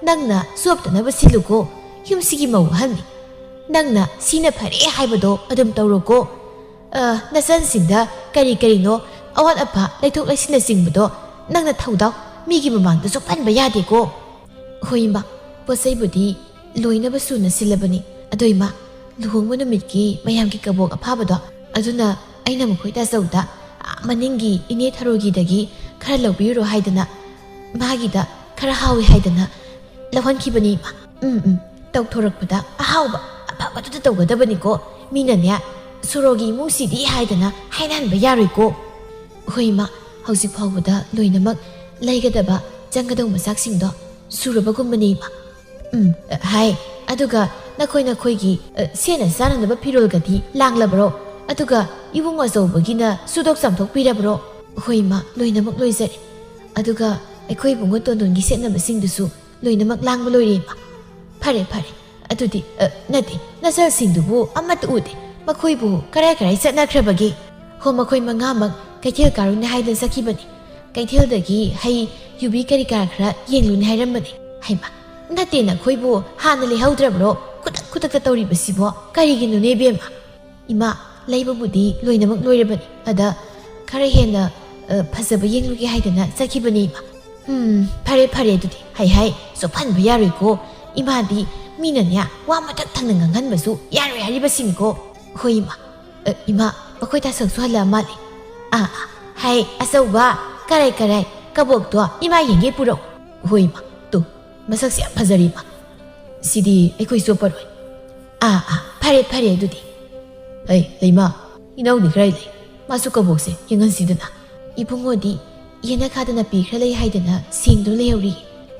ꯅꯪꯅ ꯆꯣꯞꯇꯅꯕ ꯁꯤꯜꯂꯨꯀꯣ꯫ ꯌꯨꯝꯁꯤꯒꯤ ꯃꯧ ꯑꯍꯜꯅꯤ꯫ ꯅꯪꯅ ꯁꯤꯅ ꯐꯔꯦ ꯍꯥꯏꯕꯗꯣ ꯑꯗꯨꯝ ꯇꯧꯔꯣꯀꯣ꯫ ꯑ, ꯅꯆꯟꯁꯤꯡꯗ ꯀꯔꯤ ꯀꯔꯤꯅꯣ ꯑꯋꯥꯠ ꯑꯄꯥ ꯂꯩꯊꯣꯛ ꯂꯩꯁꯤꯟꯅꯆꯤꯡꯕꯗꯣ ꯅꯪꯅ ꯊꯧꯗꯥꯎ ꯃꯤꯒꯤ ꯃꯃꯥꯡꯗ ꯆꯣꯞꯍꯟꯕ ꯌꯥꯗꯦꯀꯣ꯫" "ꯍꯣꯏ ꯏꯃꯥ, ꯄꯣꯠ ꯆꯩꯕꯨꯗꯤ ꯂꯣꯏꯅꯕ ꯁꯨꯅ ꯁꯤꯜꯂꯕꯅꯤ꯫ ꯑꯗꯣ ꯏꯃꯥ, ꯂꯨꯍꯣꯡꯕ ꯅꯨꯃꯤꯠꯀꯤ ꯃꯌꯥꯝꯒꯤ ꯀꯕꯣꯛ ꯑꯐꯥꯕꯗꯣ, ꯑꯗꯨꯅ ꯑꯩꯅ ꯃꯈꯣꯏ ꯇꯥꯆꯧꯗ, ꯑꯥ, ꯃꯅꯤꯡꯒꯤ ꯏꯅꯦ ꯊꯔꯣꯒꯤꯗꯒꯤ ꯈꯔ ꯂꯧꯕꯤꯔꯨꯔꯣ ꯍꯥꯏꯗꯅ, ꯃꯥꯒꯤꯗ ꯈꯔ ꯍꯥꯎꯏ ꯍꯥꯏꯗꯅ ꯂꯧꯍꯟꯈꯤꯕꯅꯤ ꯏꯃꯥ꯫" "ꯎꯝ, ꯎꯝ, ꯇꯧꯊꯣꯔꯛꯄꯗ ꯑꯍꯥꯎꯕ ꯑꯐꯕꯗꯨꯗ ꯇꯧꯒꯗꯕꯅꯤꯀꯣ꯫ ꯃꯤꯅꯅꯦ ꯁꯣꯔꯣꯒꯤ ꯏꯃꯨꯡꯁꯤꯗꯤ ꯍꯥꯏꯗꯅ ꯍꯥꯏꯅꯍꯟꯕ ꯌꯥꯔꯣꯏꯀꯣ꯫" "ꯍꯣꯏ ꯏꯃꯥ, ꯍꯧꯖꯤꯛ ꯐꯥꯎꯕꯗ ꯂꯣꯏꯅꯃꯛ ꯂꯩꯒꯗꯕ ꯆꯪꯒꯗꯧꯕ ꯃꯆꯥꯛꯁꯤꯡꯗꯣ ꯁꯨꯔꯕꯒꯨꯝꯕꯅꯤ ꯏꯃꯥ꯫" "ꯎꯝ, ꯑ, ꯍꯥꯏ, ꯑꯗꯨꯒ ꯅꯈꯣꯏ ꯅꯈꯣꯏꯒꯤ, ꯑ, ꯁꯦꯠꯅ ꯆꯥꯅꯅꯕ ꯐꯤꯔꯣꯜꯒꯗꯤ ꯂꯥꯡꯂꯕ꯭ꯔꯣ? ꯑꯗꯨꯒ ꯏꯕꯨꯡ ꯑꯆꯧꯕꯒꯤꯅ ꯁꯨꯗꯣꯛ ꯆꯥꯝꯊꯣꯛꯄꯤꯔꯕ꯭ꯔꯣ?" "ꯍꯣꯏ ꯏꯃꯥ, ꯂꯣꯏꯅꯃꯛ ꯂꯣꯏꯖꯔꯦ꯫ ꯑꯗꯨꯒ ꯑꯩꯈꯣꯏ ꯏꯕꯨꯡꯉꯣ ꯇꯣꯟꯗꯣꯟꯒꯤ ꯁꯦꯠꯅꯕꯁꯤꯡꯗꯨꯁꯨ ꯂꯣꯏꯅꯃꯛ ꯂꯥꯡꯕ ꯂꯣꯏꯔꯦ ꯏꯃꯥ꯫" "ꯐꯔꯦ, ꯐꯔꯦ꯫ ꯑꯗꯨꯗꯤ, ꯑ, ꯅꯠꯇꯦ, ꯅꯆꯜꯁꯤꯡꯗꯨꯕꯨ ꯑꯃꯠꯇ ꯎꯗꯦ꯫ ꯃꯈꯣꯏꯕꯨ ꯀꯔꯥꯏ ꯀꯔꯥꯏ ꯆꯠꯅꯈ꯭ꯔꯕꯒꯦ?" "ꯍꯣ, ꯃꯈꯣꯏ ꯃꯉꯥꯃꯛ ꯀꯩꯊꯦꯜ ꯀꯥꯔꯨꯅꯤ ꯍꯥꯏꯗꯅ ꯆꯠꯈꯤꯕꯅꯤ꯫ ꯀꯩꯊꯦꯜꯗꯒꯤ ꯍꯩ, ꯌꯨꯕꯤ ꯀꯔꯤ ꯀꯔꯥ ꯈꯔ ꯌꯦꯡꯂꯨꯅꯤ ꯍꯥꯏꯔꯝꯕꯅꯤ꯫ ꯍꯩꯃ, ꯅꯠꯇꯦ, ꯅꯈꯣꯏꯕꯨ ꯍꯥꯟꯅ ꯂꯩꯍꯧꯗ꯭ꯔꯕ꯭ꯔꯣ? ꯈꯨꯗꯛ ꯈꯨꯗꯛꯇ ꯇꯧꯔꯤꯕꯁꯤꯕꯣ ꯀꯔꯤꯒꯤꯅꯣꯅꯦ, ꯏꯕꯦꯝꯃ? ꯏꯃꯥ, ꯂꯩꯕꯕꯨꯗꯤ ꯂꯣꯏꯅꯃꯛ ꯂꯣꯏꯔꯕꯅꯤ꯫ ꯑꯗ ꯈꯔ ꯍꯦꯟꯅ, ꯑ, ꯐꯖꯕ ꯌꯦꯡꯂꯨꯒꯦ ꯍꯥꯏꯗꯅ ꯆꯠꯈꯤꯕꯅꯤ, ꯏꯃꯥ꯫ ꯎꯝ, ꯐꯔꯦ, ꯐꯔꯦ, ꯑꯗꯨꯗꯤ꯫ ꯍꯩ, ꯍꯩ, ꯆꯣꯞꯍꯟꯕ ꯌꯥꯔꯣꯏꯀꯣ꯫ ꯏꯃꯥꯗꯤ ꯃꯤꯅꯅꯦ, ꯋꯥ ꯃꯊꯛ ꯊꯪꯅ ꯉꯥꯡꯍꯟꯕꯁꯨ ꯌꯥꯔꯣꯏ ꯍꯥꯏꯔꯤꯕꯁꯤꯅꯤꯀꯣ꯫ ꯍꯣꯏ, ꯏꯃꯥ꯫ ꯑ, ꯏꯃꯥ, ꯃꯈꯣꯏ ꯇꯥꯁꯛꯁꯨ ꯍꯜꯂꯛꯑ ꯃꯥꯜꯂꯦ꯫ ꯑꯥ, ꯑꯥ, ꯍꯩ, ꯑꯆꯧꯕ, ꯀꯔꯥꯏ, ꯀꯔꯥꯏ, ꯀꯕꯣꯛꯇꯣ ꯏꯃꯥ ꯌꯦꯡꯒꯦ ꯄꯨꯔꯛꯎ꯫ ꯍꯣꯏ, ꯏꯃꯥ, ꯇꯨ, ꯃꯁꯛꯁꯦ ꯌꯥꯝ ꯐꯖꯔꯦ, ꯏꯃꯥ꯫ ꯁꯤꯗꯤ ꯑꯩꯈꯣꯏ ꯆꯣꯞꯄꯔꯣꯏ꯫ ꯑꯥ, ꯑꯥ, ꯐꯔꯦ, ꯐꯔꯦ ꯑꯗꯨꯗꯤ꯫ ꯑꯩ, ꯂꯩꯃ, ꯏꯅꯥꯎꯗꯤ ꯀꯔꯥꯏ ꯂꯩ? ꯃꯥꯁꯨ ꯀꯕꯣꯛꯁꯦ ꯌꯦꯡꯍꯟꯁꯤꯗꯅ꯫ ꯏꯕꯨꯡꯉꯣꯗꯤ ꯌꯦꯅꯈꯥꯗ ꯅꯥꯄꯤ ꯈꯔ ꯂꯩ ꯍꯥꯏꯗꯅ ꯁꯦꯡꯗꯨꯅ ꯂꯩꯍꯧꯔꯤ꯫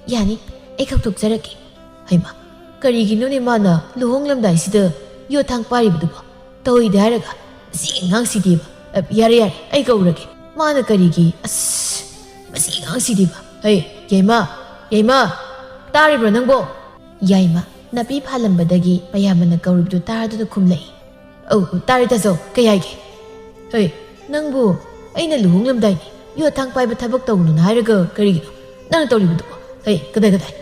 ꯌꯥꯅꯤ, ꯑꯩ ꯀꯧꯊꯣꯛꯆꯔꯛꯀꯦ꯫ ꯍꯩꯃ, ꯀꯔꯤꯒꯤꯅꯣꯅꯦ ꯃꯥꯅ ꯂꯨꯍꯣꯡꯂꯝꯗꯥꯏꯁꯤꯗ ꯌꯣꯠ ꯊꯥꯡ ꯄꯥꯏꯔꯤꯕꯗꯨꯕꯣ? ꯇꯧꯏꯗ ꯍꯥꯏꯔꯒ, ꯃꯁꯤ ꯑꯉꯥꯡꯁꯤꯗꯤꯕ꯫ ꯑ, ꯌꯥꯔꯦ, ꯌꯥꯔꯦ, ꯑꯩ ꯀꯧꯔꯒꯦ꯫ ꯃꯥꯅ ꯀꯔꯤꯒꯤ? ꯑꯁ, ꯃꯁꯤ ꯑꯉꯥꯡꯁꯤꯗꯤꯕ꯫ ꯍꯩ, ꯌꯥꯏꯃ, ꯌꯥꯏꯃ, ꯇꯥꯔꯤꯕ꯭ꯔꯣ ꯅꯪꯕꯣ? ꯌꯥꯏꯃ, ꯅꯥꯄꯤ ꯐꯥꯜꯂꯝꯕꯗꯒꯤ ꯃꯌꯥꯝꯕꯅ ꯀꯧꯔꯤꯕꯗꯨ ꯇꯥꯔꯗꯨꯅ ꯈꯨꯝꯂꯛꯏ꯫ ꯑꯧ, ꯇꯥꯔꯦ ꯇꯥꯆꯧ, ꯀꯩ ꯍꯥꯏꯒꯦ? ꯍꯩ, ꯅꯪꯕꯨ ꯑꯩꯅ ꯂꯨꯍꯣꯡꯂꯝꯗꯥꯏꯅꯤ ꯌꯣꯠ ꯊꯥꯡ ꯄꯥꯏꯕ ꯊꯕꯛ ꯇꯧꯒꯅꯨꯅ ꯍꯥꯏꯔꯒ ꯀꯔꯤꯒꯤꯅꯣ ꯅꯪꯅ ꯇꯧꯔꯤꯕꯗꯨꯕꯣ? ꯍꯩ, ꯀꯗꯥꯏ, ꯀꯗꯥꯏ?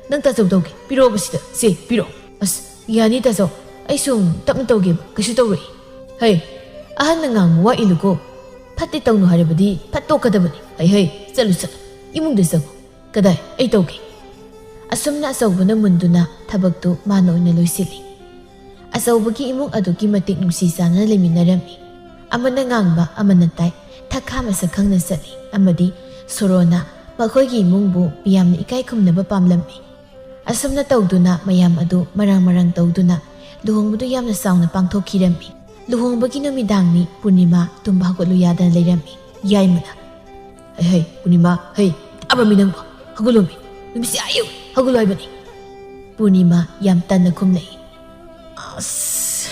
ꯅꯪ ꯇꯥꯆꯧ ꯇꯧꯒꯦ, ꯄꯤꯔꯛꯑꯣꯕ ꯁꯤꯗ, ꯁꯦ, ꯄꯤꯔꯛꯑꯣ꯫ ꯑꯁ, ꯌꯥꯅꯤ ꯇꯥꯆꯧ, ꯑꯩ ꯁꯨꯝ ꯇꯞꯅ ꯇꯧꯒꯦꯕ, ꯀꯩꯁꯨ ꯇꯧꯔꯣꯏ꯫ ꯍꯩ, ꯑꯍꯟꯅ ꯉꯥꯡꯕ ꯋꯥ ꯏꯜꯂꯨꯀꯣ꯫ ꯐꯠꯇꯦ ꯇꯧꯅꯨ ꯍꯥꯏꯔꯕꯗꯤ ꯐꯠꯇꯣꯛꯀꯗꯕꯅꯤ꯫ ꯍꯩ, ꯍꯩ, ꯆꯠꯂꯨ, ꯆꯠꯂꯨ, ꯏꯃꯨꯡꯗ ꯆꯪꯉꯨ꯫ ꯀꯗꯥꯏ? ꯑꯩ ꯇꯧꯒꯦ꯫ ꯑꯁꯨꯝꯅ ꯑꯆꯧꯕꯅ ꯃꯨꯟꯗꯨꯅ ꯊꯕꯛꯇꯨ ꯃꯥꯅ ꯑꯣꯏꯅ ꯂꯣꯏꯁꯤꯜꯂꯤ꯫ ꯑꯆꯧꯕꯒꯤ ꯏꯃꯨꯡ ꯑꯗꯨꯛꯀꯤ ꯃꯇꯤꯛ ꯅꯨꯡꯁꯤ ꯆꯥꯟꯅꯅ ꯂꯩꯃꯤꯟꯅꯔꯝꯃꯤ꯫ ꯑꯃꯅ ꯉꯥꯡꯕ ꯑꯃꯅ ꯇꯥꯏ, ꯊꯛꯈꯥ ꯃꯁꯛ ꯈꯪꯅ ꯆꯠꯂꯤ, ꯑꯃꯗꯤ ꯁꯣꯔꯣꯅ ꯃꯈꯣꯏꯒꯤ ꯏꯃꯨꯡꯕꯨ ꯃꯤꯌꯥꯝꯅ ꯏꯀꯥꯏ ꯈꯨꯝꯅꯕ ꯄꯥꯝꯂꯝꯃꯤ꯫ ꯑꯁꯨꯝꯅ ꯇꯧꯗꯨꯅ ꯃꯌꯥꯝ ꯑꯗꯨ ꯃꯔꯥꯡ ꯃꯔꯥꯡ ꯇꯧꯗꯨꯅ ꯂꯨꯍꯣꯡꯕꯗꯨ ꯌꯥꯝꯅ ꯆꯥꯎꯅ ꯄꯥꯡꯊꯣꯛꯈꯤꯔꯝꯃꯤ꯫ ꯂꯨꯍꯣꯡꯕꯒꯤ ꯅꯨꯃꯤꯗꯥꯡꯅꯤ꯫ ꯄꯨꯔꯅꯤꯃꯥ ꯇꯨꯝꯕ ꯍꯧꯒꯠꯂꯨ ꯌꯥꯗꯅ ꯂꯩꯔꯝꯃꯤ꯫ ꯌꯥꯏꯃꯅ, "ꯍꯩ, ꯍꯩ, ꯄꯨꯔꯅꯤꯃꯥ, ꯍꯩ, ꯇꯥꯕ꯭ꯔꯃꯤ ꯅꯪꯕꯣ? ꯍꯧꯒꯠꯂꯣꯃꯤ, ꯅꯨꯃꯤꯠꯁꯦ ꯑꯥ ꯌꯧ, ꯍꯧꯒꯠꯂꯣ ꯍꯥꯏꯕꯅꯤ꯫" ꯄꯨꯔꯅꯤꯃꯥ ꯌꯥꯝ ꯇꯟꯅ ꯈꯨꯝꯂꯛꯏ, "ꯑꯁ,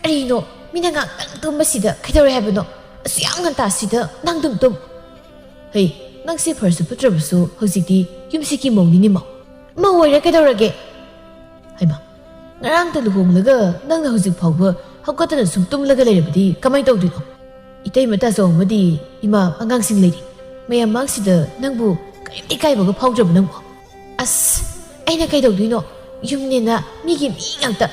ꯀꯔꯤꯅꯣ? ꯃꯤꯅ ꯉꯥꯛꯇꯪ ꯇꯨꯝꯕꯁꯤꯗ ꯀꯩꯗꯧꯔꯦ ꯍꯥꯏꯕꯅꯣ? ꯑꯁꯨꯛ ꯌꯥꯝ ꯉꯟꯇꯥꯁꯤꯗ ꯅꯪ ꯑꯗꯨꯝ ꯇꯨꯝ꯫ ꯍꯩ, ꯅꯪꯁꯦ ꯐꯔꯁꯨ ꯐꯠꯇ꯭ꯔꯕꯁꯨ ꯍꯧꯖꯤꯛꯇꯤ ꯌꯨꯝꯁꯤꯒꯤ ꯃꯧꯅꯤꯅꯦ ꯃꯧ꯫ ꯃꯧ ꯑꯣꯏꯔꯦ ꯀꯩꯗꯧꯔꯒꯦ?" ꯍꯩꯃꯥ, ꯉꯔꯥꯡꯇ ꯂꯨꯍꯣꯡꯂꯒ ꯅꯪꯅ ꯍꯧꯖꯤꯛ ꯐꯥꯎꯕ ꯍꯧꯒꯠꯇꯅ ꯁꯨꯝ ꯇꯨꯝꯂꯒ ꯂꯩꯔꯕꯗꯤ ꯀꯃꯥꯏꯅ ꯇꯧꯗꯣꯏꯅꯣ? "ꯏꯇꯩꯃ ꯇꯥꯖꯧ ꯑꯃꯗꯤ ꯏꯃꯥ ꯑꯉꯥꯡꯁꯤꯡ ꯂꯩꯔꯤ꯫ ꯃꯌꯥꯝ ꯃꯥꯡꯁꯤꯗ ꯅꯪꯕꯨ ꯀꯔꯤꯝꯇ ꯏꯀꯥꯏꯕꯒ ꯐꯥꯎꯗ꯭ꯔꯕ ꯅꯪꯕꯨ?" "ꯑꯁ, ꯑꯩꯅ ꯀꯩꯗꯧꯗꯣꯏꯅꯣ? ꯌꯨꯝꯅꯦꯅ ꯃꯤꯒꯤ ꯃꯤ ꯉꯥꯛꯇ꯫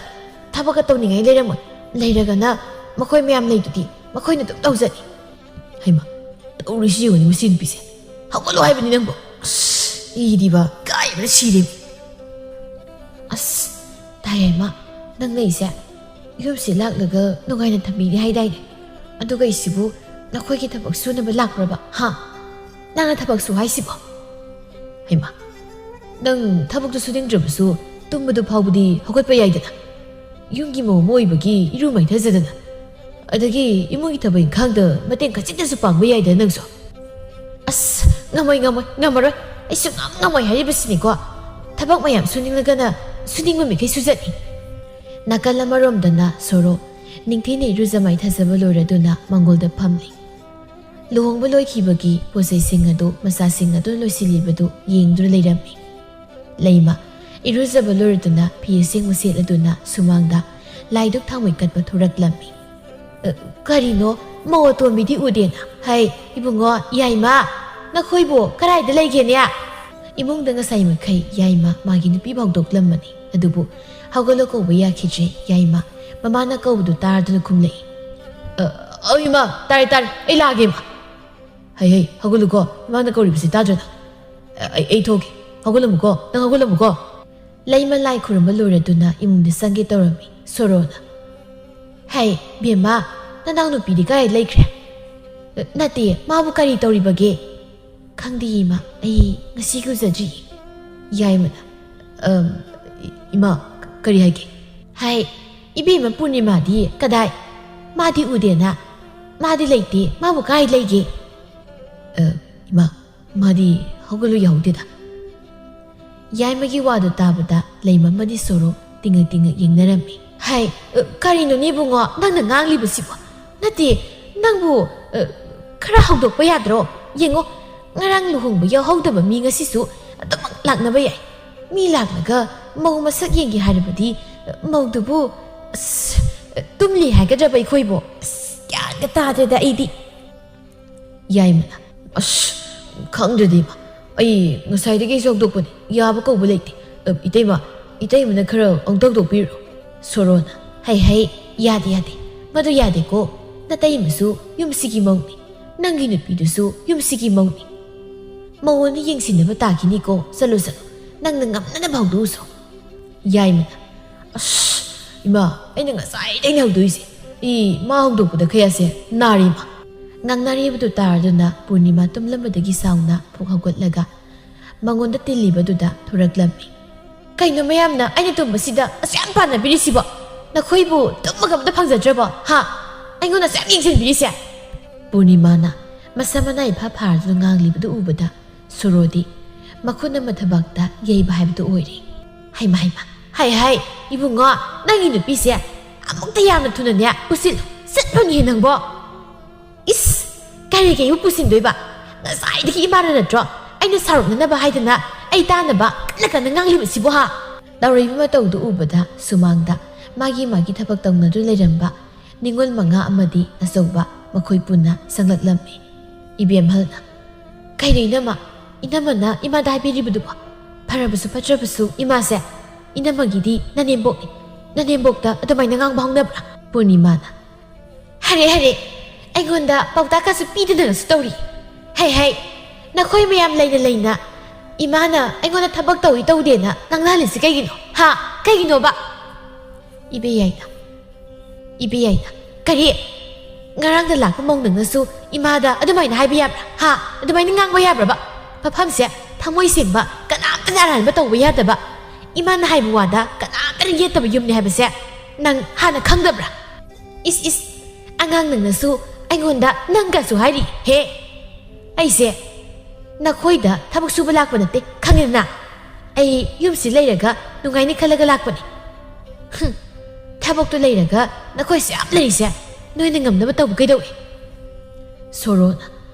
ꯊꯕꯛꯀ ꯇꯧꯅꯤꯡꯉꯥꯏ ꯂꯩꯔꯝꯃꯣꯏ꯫ ꯂꯩꯔꯒꯅ ꯃꯈꯣꯏ ꯃꯌꯥꯝ ꯂꯩꯗꯨꯗꯤ, ꯃꯈꯣꯏꯅ ꯑꯗꯨꯝ ꯇꯧꯖꯅꯤ꯫" ꯍꯩꯃꯥ, ꯇꯧꯔꯤꯁꯤ ꯌꯦꯡꯉꯨꯅꯦ ꯃꯁꯤ ꯅꯨꯄꯤꯁꯦ꯫ "ꯍꯧꯒꯠꯂꯣ ꯍꯥꯏꯕꯅꯤ ꯅꯪꯕꯨ꯫ ꯑꯁ, ꯏꯗꯤꯕ ꯀꯥꯏꯕꯅ ꯁꯤꯔꯦ꯫" "ꯑꯁ, ꯇꯥꯏꯌꯦ ꯏꯃꯥ, ꯅꯪꯅ ꯑꯩꯁꯦ ꯌꯨꯝꯁꯤ ꯂꯥꯛꯂꯒ ꯅꯨꯡꯉꯥꯏꯅ ꯊꯝꯕꯤꯔꯤ ꯍꯥꯏꯗꯥꯏꯅꯦ? ꯑꯗꯨꯒ ꯑꯩꯁꯤꯕꯨ ꯅꯈꯣꯏꯒꯤ ꯊꯕꯛ ꯁꯨꯅꯕ ꯂꯥꯛꯄ꯭ꯔꯕ? ꯍꯥ? ꯅꯪꯅ ꯊꯕꯛ ꯁꯨ ꯍꯥꯏꯁꯤꯕꯣ?" "ꯍꯩꯃꯥ, ꯅꯪ ꯊꯕꯛꯇꯨ ꯁꯨꯅꯤꯡꯗ꯭ꯔꯕꯁꯨ ꯇꯨꯝꯕꯗꯨ ꯐꯥꯎꯕꯗꯤ ꯍꯧꯒꯠꯄ ꯌꯥꯏꯗꯅ꯫ ꯌꯨꯝꯒꯤ ꯃꯧ ꯑꯃ ꯑꯣꯏꯕꯒꯤ ꯏꯔꯨ ꯃꯥꯏꯊꯖꯗꯅ꯫ ꯑꯗꯒꯤ ꯏꯃꯨꯡꯒꯤ ꯊꯕꯛ ꯏꯪꯈꯥꯡꯗ ꯃꯇꯦꯡ ꯈꯖꯤꯛꯇꯁꯨ ꯄꯥꯡꯕ ꯌꯥꯏꯗꯅ ꯅꯪꯁꯨ꯫" "ꯑꯁ, ꯉꯝꯃꯣꯏ, ꯉꯝꯃꯣꯏ, ꯉꯝꯃꯔꯣꯏ꯫ ꯑꯩ ꯁꯨꯡꯉꯝ ꯉꯝꯃꯣꯏ ꯍꯥꯏꯔꯤꯕꯁꯤꯅꯤꯀꯣ꯫ ꯊꯕꯛ ꯃꯌꯥꯝ ꯁꯨꯅꯤꯡꯂꯒꯅ ꯁꯨꯅꯤꯡꯕ ꯃꯈꯩ ꯁꯨꯖꯅꯤ꯫" ꯅꯥꯀꯜ ꯑꯃꯔꯣꯝꯗꯅ ꯁꯣꯔꯣ ꯅꯤꯡꯊꯤꯅ ꯏꯔꯨꯖ ꯃꯥꯏꯊꯖꯕ ꯂꯣꯏꯔꯗꯨꯅ ꯃꯥꯡꯒꯣꯜꯗ ꯐꯝꯂꯤ꯫ ꯂꯨꯍꯣꯡꯕ ꯂꯣꯏꯈꯤꯕꯒꯤ ꯄꯣꯠꯆꯩꯁꯤꯡ ꯑꯗꯨ ꯃꯆꯥꯁꯤꯡ ꯑꯗꯨꯅ ꯂꯣꯏꯁꯤꯜꯂꯤꯕꯗꯨ ꯌꯦꯡꯗꯨꯅ ꯂꯩꯔꯝꯃꯤ꯫ ꯂꯩꯃ ꯏꯔꯨꯖꯕ ꯂꯣꯏꯔꯗꯨꯅ ꯐꯤ ꯑꯁꯦꯡꯕ ꯁꯦꯠꯂꯗꯨꯅ ꯁꯨꯃꯥꯡꯗ ꯂꯥꯏꯗꯨꯛ ꯊꯥꯎꯃꯩ ꯀꯠꯄ ꯊꯣꯔꯛꯂꯝꯃꯤ꯫ "ꯑ, ꯀꯔꯤꯅꯣ? ꯃꯧ ꯑꯇꯣꯝꯕꯤꯗꯤ ꯎꯗꯦꯅ? ꯍꯩ, ꯏꯕꯨꯡꯉꯣ, ꯌꯥꯏꯃ, ꯅꯈꯣꯏꯕꯨ ꯀꯗꯥꯏꯗ ꯂꯩꯒꯦꯅꯦ?" ꯏꯃꯨꯡꯗ ꯉꯁꯥꯏ ꯃꯈꯩ ꯌꯥꯏꯃ ꯃꯥꯒꯤ ꯅꯨꯄꯤꯕꯨ ꯍꯧꯗꯣꯛꯂꯝꯕꯅꯤ꯫ ꯑꯗꯨꯕꯨ ꯍꯧꯒꯠꯂꯣ ꯀꯧꯕ ꯌꯥꯈꯤꯗ꯭ꯔꯦ꯫ ꯌꯥꯏꯃ ꯃꯃꯥꯅ ꯀꯧꯕꯗꯨ ꯇꯥꯔꯗꯨꯅ ꯈꯨꯝꯂꯛꯏ꯫ "ꯑ, ꯑꯧ ꯏꯃꯥ, ꯇꯥꯔꯦ, ꯇꯥꯔꯦ, ꯑꯩ ꯂꯥꯛꯑꯒꯦ ꯏꯃꯥ꯫" "ꯍꯩ, ꯍꯩ, ꯍꯧꯒꯠꯂꯨꯀꯣ, ꯏꯃꯥꯅ ꯀꯧꯔꯤꯕꯁꯤ ꯇꯥꯗ꯭ꯔꯅ?" "ꯑ, ꯑꯩ, ꯑꯩ ꯊꯣꯛꯀꯦ, ꯍꯧꯒꯠꯂꯝꯃꯨꯀꯣ, ꯅꯪ ꯍꯧꯒꯠꯂꯝꯃꯨꯀꯣ꯫" ꯂꯩꯃ ꯂꯥꯏ ꯈꯨꯔꯨꯝꯕ ꯂꯣꯏꯔꯗꯨꯅ ꯏꯃꯨꯡꯗ ꯆꯪꯒꯦ ꯇꯧꯔꯝꯃꯤ꯫ ꯁꯣꯔꯣꯅ, "ꯍꯩ, ꯕꯦꯝꯃ, ꯅꯅꯥꯎꯅꯨꯄꯤꯗꯤ ꯀꯗꯥꯏ ꯂꯩꯈ꯭ꯔꯦ?" "ꯅꯠꯇꯦ, ꯃꯥꯕꯨ ꯀꯔꯤ ꯇꯧꯔꯤꯕꯒꯦ?" "ꯈꯪꯗꯦ ꯏꯃꯥ, ꯑꯩ ꯉꯁꯤ ꯎꯖꯗ꯭ꯔꯤ꯫" ꯌꯥꯏꯃꯅ, "ꯑꯝ, ꯏ-, ꯏꯃꯥ, ꯀꯔꯤ ꯍꯥꯏꯒꯦ?" "ꯍꯥꯏ, ꯏꯕꯦꯝꯃ ꯄꯨꯔꯅꯤꯃꯥꯗꯤ ꯀꯗꯥꯏ? ꯃꯥꯗꯤ ꯎꯗꯦꯅ꯫ ꯃꯥꯗꯤ ꯂꯩꯇꯦ, ꯃꯥꯕꯨ ꯀꯥꯏ ꯂꯩꯒꯦ?" "ꯑ, ꯏꯃꯥ, ꯃꯥꯗꯤ ꯍꯧꯒꯠꯂꯨ ꯌꯥꯍꯧꯗꯦꯗ꯫" ꯌꯥꯏꯃꯒꯤ ꯋꯥꯗꯨ ꯇꯥꯕꯗ ꯂꯩꯃ ꯑꯃꯗꯤ ꯁꯣꯔꯣ ꯇꯤꯡꯉꯛ ꯇꯤꯡꯉꯛ ꯌꯦꯡꯅꯔꯝꯃꯤ꯫ "ꯍꯥꯏ, ꯑ, ꯀꯔꯤꯅꯣꯅꯦ ꯏꯕꯨꯡꯉꯣ, ꯅꯪꯅ ꯉꯥꯡꯂꯤꯕꯁꯤꯕꯣ? ꯅꯠꯇꯦ, ꯅꯪꯕꯨ, ꯑ, ꯈꯔ ꯍꯧꯗꯣꯛꯄ ꯌꯥꯗ꯭ꯔꯣ? ꯌꯦꯡꯉꯣ, ꯉꯔꯥꯡ ꯂꯨꯍꯣꯡꯕ ꯌꯥꯎꯍꯧꯗꯕ ꯃꯤ ꯉꯁꯤꯁꯨ ꯑꯗꯨꯃꯛ ꯂꯥꯛꯅꯕ ꯌꯥꯏ꯫ ꯃꯤ ꯂꯥꯛꯂꯒ ꯃꯧ ꯃꯁꯛ ꯌꯦꯡꯒꯦ ꯍꯥꯏꯔꯕꯗꯤ, ꯑ, ꯃꯧꯗꯨꯕꯨ, ꯑꯁ, ꯑ, ꯇꯨꯝꯂꯤ ꯍꯥꯏꯒꯗ꯭ꯔꯕ ꯑꯩꯈꯣꯏꯕꯨ? ꯑꯁ, ꯒ꯭ꯌꯥꯟ ꯇꯥꯗꯦꯗ ꯑꯩꯗꯤ꯫ ꯌꯥꯏꯃꯅ, "ꯑꯁ, ꯈꯪꯗ꯭ꯔꯗꯤ ꯏꯃꯥ, ꯑꯩ ꯉꯁꯥꯏꯗꯒꯤ ꯑꯩꯁꯨ ꯍꯧꯗꯣꯛꯄꯅꯤ, ꯌꯥꯕ ꯀꯧꯕ ꯂꯩꯇꯦ꯫ ꯑ, ꯏꯇꯩꯃ, ꯏꯇꯩꯃꯅ ꯈꯔ ꯑꯃꯨꯛꯇ ꯍꯧꯗꯣꯛꯄꯤꯔꯣ꯫" ꯁꯣꯔꯣꯅ, "ꯍꯩ ꯍꯩ, ꯌꯥꯗꯦ ꯌꯥꯗꯦ, ꯃꯗꯨ ꯌꯥꯗꯦꯀꯣ꯫ ꯅꯇꯩꯃꯁꯨ ꯌꯨꯝꯁꯤꯒꯤ ꯃꯧꯅꯤ, ꯅꯪꯒꯤ ꯅꯨꯄꯤꯗꯨꯁꯨ ꯌꯨꯝꯁꯤꯒꯤ ꯃꯧꯅꯤ꯫ ꯃꯉꯣꯟꯗ ꯌꯦꯡꯁꯤꯟꯅꯕ ꯇꯥꯈꯤꯅꯤꯀꯣ꯫ ꯆꯠꯂꯣ ꯆꯠꯂꯣ, ꯅꯪꯅ ꯉꯝꯅꯅꯕ ꯍꯧꯗꯣꯛꯎꯁꯣ꯫" ꯌꯥꯏꯃꯅ, "ꯑꯁ, ꯏꯃꯥ, ꯑꯩꯅ ꯉꯁꯥꯏꯗꯩꯅꯦ ꯍꯧꯗꯣꯛꯏꯁꯦ꯫ ꯏ, ꯃꯥ ꯍꯧꯗꯣꯛꯄꯗ ꯈꯌꯥꯁꯦ ꯅꯥꯔꯤ, ꯏꯃꯥ꯫" ꯉꯥꯡꯅꯔꯤꯕꯗꯨ ꯇꯥꯔꯗꯨꯅ ꯄꯨꯔꯅꯤꯃꯥ ꯇꯨꯝꯂꯝꯕꯗꯒꯤ ꯁꯥꯎꯅ ꯐꯨꯛ ꯍꯧꯒꯠꯂꯒ ꯃꯉꯣꯟꯗ ꯇꯤꯜꯂꯤꯕꯗꯨꯗ ꯊꯣꯔꯛꯂꯝꯃꯤ꯫ "ꯀꯩꯅꯣ ꯃꯌꯥꯝꯅ ꯑꯩꯅ ꯇꯨꯝꯕꯁꯤꯗ ꯑꯁꯨꯛ ꯌꯥꯝ ꯄꯥꯟꯅꯕꯤꯔꯤꯁꯤꯕꯣ? ꯅꯈꯣꯏꯕꯨ ꯇꯨꯝꯕꯒ ꯑꯝꯇ ꯐꯪꯖꯗ꯭ꯔꯕꯣ? ꯍꯥ? ꯑꯩꯉꯣꯟꯗ ꯑꯁꯨꯛ ꯌꯥꯝ ꯌꯦꯡꯁꯤꯟꯕꯤꯔꯤꯁꯦ?" ꯄꯨꯔꯅꯤꯃꯥꯅ ꯃꯁꯝ ꯃꯅꯥ ꯏꯐꯥ ꯐꯥꯔꯗꯨꯅ ꯉꯥꯡꯂꯤꯕꯗꯨ ꯎꯕꯗ ꯁꯣꯔꯣꯗꯤ ꯃꯈꯨꯠ ꯑꯃ ꯊꯕꯥꯛꯇ ꯌꯩꯕ ꯍꯥꯏꯕꯗꯨ ꯑꯣꯏꯔꯦ꯫ "ꯍꯩꯃ ꯍꯩꯃ, ꯍꯩ ꯍꯩ, ꯏꯕꯨꯡꯉꯣ, ꯅꯪꯒꯤ ꯅꯨꯄꯤꯁꯦ ꯑꯃꯨꯛꯇ ꯌꯥꯝꯅ ꯊꯨꯅꯅꯦ ꯄꯨꯁꯤꯜꯂꯨ, ꯆꯠꯂꯨꯅꯦ ꯅꯪꯕꯣ꯫ ꯏꯁ, ꯀꯔꯤꯒꯤ ꯑꯩꯕꯨ ꯄꯨꯁꯤꯟꯗꯣꯏꯕ? ꯉꯁꯥꯏꯗꯒꯤ ꯏꯃꯥꯅ ꯅꯠꯇ꯭ꯔꯣ ꯑꯩꯅ ꯁꯥꯎꯔꯛꯅꯅꯕ ꯍꯥꯏꯗꯅ ꯑꯩ ꯇꯥꯅꯕ ꯀꯟꯅ ꯀꯟꯅ ꯉꯥꯡꯂꯤꯕꯁꯤꯕꯨ, ꯍꯥ?" ꯇꯧꯔꯛꯏꯕ ꯃꯇꯧꯗꯨ ꯎꯕꯗ ꯁꯨꯃꯥꯡꯗ ꯃꯥꯒꯤ ꯃꯥꯒꯤ ꯊꯕꯛ ꯇꯧꯅꯗꯨꯅ ꯂꯩꯔꯝꯕ ꯅꯤꯉꯣꯜ ꯃꯉꯥ ꯑꯃꯗꯤ ꯑꯆꯧꯕ ꯃꯈꯣꯏ ꯄꯨꯟꯅ ꯆꯪꯂꯛꯂꯝꯃꯤ꯫ ꯏꯕꯦꯝꯍꯜꯅ, "ꯀꯩꯅꯣ ꯏꯅꯝꯃ, ꯏꯅꯝꯃꯅ ꯏꯃꯥꯗ ꯍꯥꯏꯕꯤꯔꯤꯕꯗꯨꯕꯣ? ꯐꯔꯕꯁꯨ ꯐꯠꯇ꯭ꯔꯕꯁꯨ ꯏꯃꯥꯁꯦ ꯏꯅꯝꯃꯒꯤꯗꯤ ꯅꯅꯦꯝꯕꯣꯛꯅꯤ꯫ ꯅꯅꯦꯝꯕꯣꯛꯇ ꯑꯗꯨꯃꯥꯏꯅ ꯉꯥꯡꯕ ꯍꯧꯅꯕ꯭ꯔꯥ?" ꯄꯨꯔꯅꯤꯃꯥꯅ, "ꯍꯔꯦ ꯍꯔꯦ, ꯑꯩꯉꯣꯟꯗ ꯄꯥꯎꯇꯥꯛꯀꯁꯨ ꯄꯤꯗꯅꯒꯁꯨ ꯇꯧꯔꯤ꯫ ꯍꯩ ꯍꯩ, ꯅꯈꯣꯏ ꯃꯌꯥꯝ ꯂꯩꯅ ꯂꯩꯅ ꯏꯃꯥꯅ ꯑꯩꯉꯣꯟꯗ ꯊꯕꯛ ꯇꯧꯏ ꯇꯧꯗꯦꯅ ꯉꯥꯡꯅꯍꯜꯂꯤꯁꯤ ꯀꯩꯒꯤꯅꯣ? ꯍꯥ? ꯀꯩꯒꯤꯅꯣꯕ?" ꯏꯕꯦ ꯌꯥꯏꯅ, ꯏꯕꯦ ꯌꯥꯏꯅ, "ꯀꯔꯤ? ꯉꯔꯥꯡꯗ ꯂꯥꯛꯄ ꯃꯧ ꯅꯪꯅꯁꯨ ꯏꯃꯥꯗ ꯑꯗꯨꯃꯥꯏꯅ ꯍꯥꯏꯕ ꯌꯥꯕ꯭ꯔꯥ? ꯍꯥ? ꯑꯗꯨꯃꯥꯏꯅ ꯉꯥꯡꯕ ꯌꯥꯕ꯭ꯔꯕ? ꯃꯐꯝꯁꯦ ꯊꯃꯣꯏ ꯁꯦꯡꯕ, ꯀꯅꯥꯝꯇꯅ ꯑꯔꯥꯟꯕ ꯇꯧꯕ ꯌꯥꯗꯕ, ꯏꯃꯥꯅ ꯍꯥꯏꯕ ꯋꯥꯗ ꯀꯅꯥꯝꯇꯅ ꯌꯦꯠꯇꯕ ꯌꯨꯝꯅꯤ ꯍꯥꯏꯕꯁꯦ ꯅꯪ ꯍꯥꯟꯅ ꯈꯪꯗꯕ꯭ꯔꯥ? ꯏꯁ ꯏꯁ, ꯑꯉꯥꯡ ꯅꯪꯅꯁꯨ ꯑꯩꯉꯣꯟꯗ ꯅꯪꯒꯁꯨ ꯍꯥꯏꯔꯤ꯫ ꯍꯦ, ꯑꯩꯁꯦ ꯅꯈꯣꯏꯗ ꯊꯕꯛ ꯁꯨꯕ ꯂꯥꯛꯄ ꯅꯠꯇꯦ, ꯈꯪꯉꯦꯗꯅ? ꯑꯩ ꯌꯨꯝꯁꯤ ꯂꯩꯔꯒ ꯅꯨꯡꯉꯥꯏꯅꯤ ꯈꯜꯂꯒ ꯂꯥꯛꯄꯅꯤ꯫ ꯍꯨꯝ, ꯊꯕꯛꯇꯣ ꯂꯩꯔꯒ ꯅꯈꯣꯏꯁꯦ ꯌꯥꯝ ꯂꯩꯔꯤꯁꯦ ꯅꯣꯏꯅ ꯉꯝꯅꯕ ꯇꯧꯕ ꯀꯩꯗꯧꯏ?" ꯁꯣꯔꯣꯅ,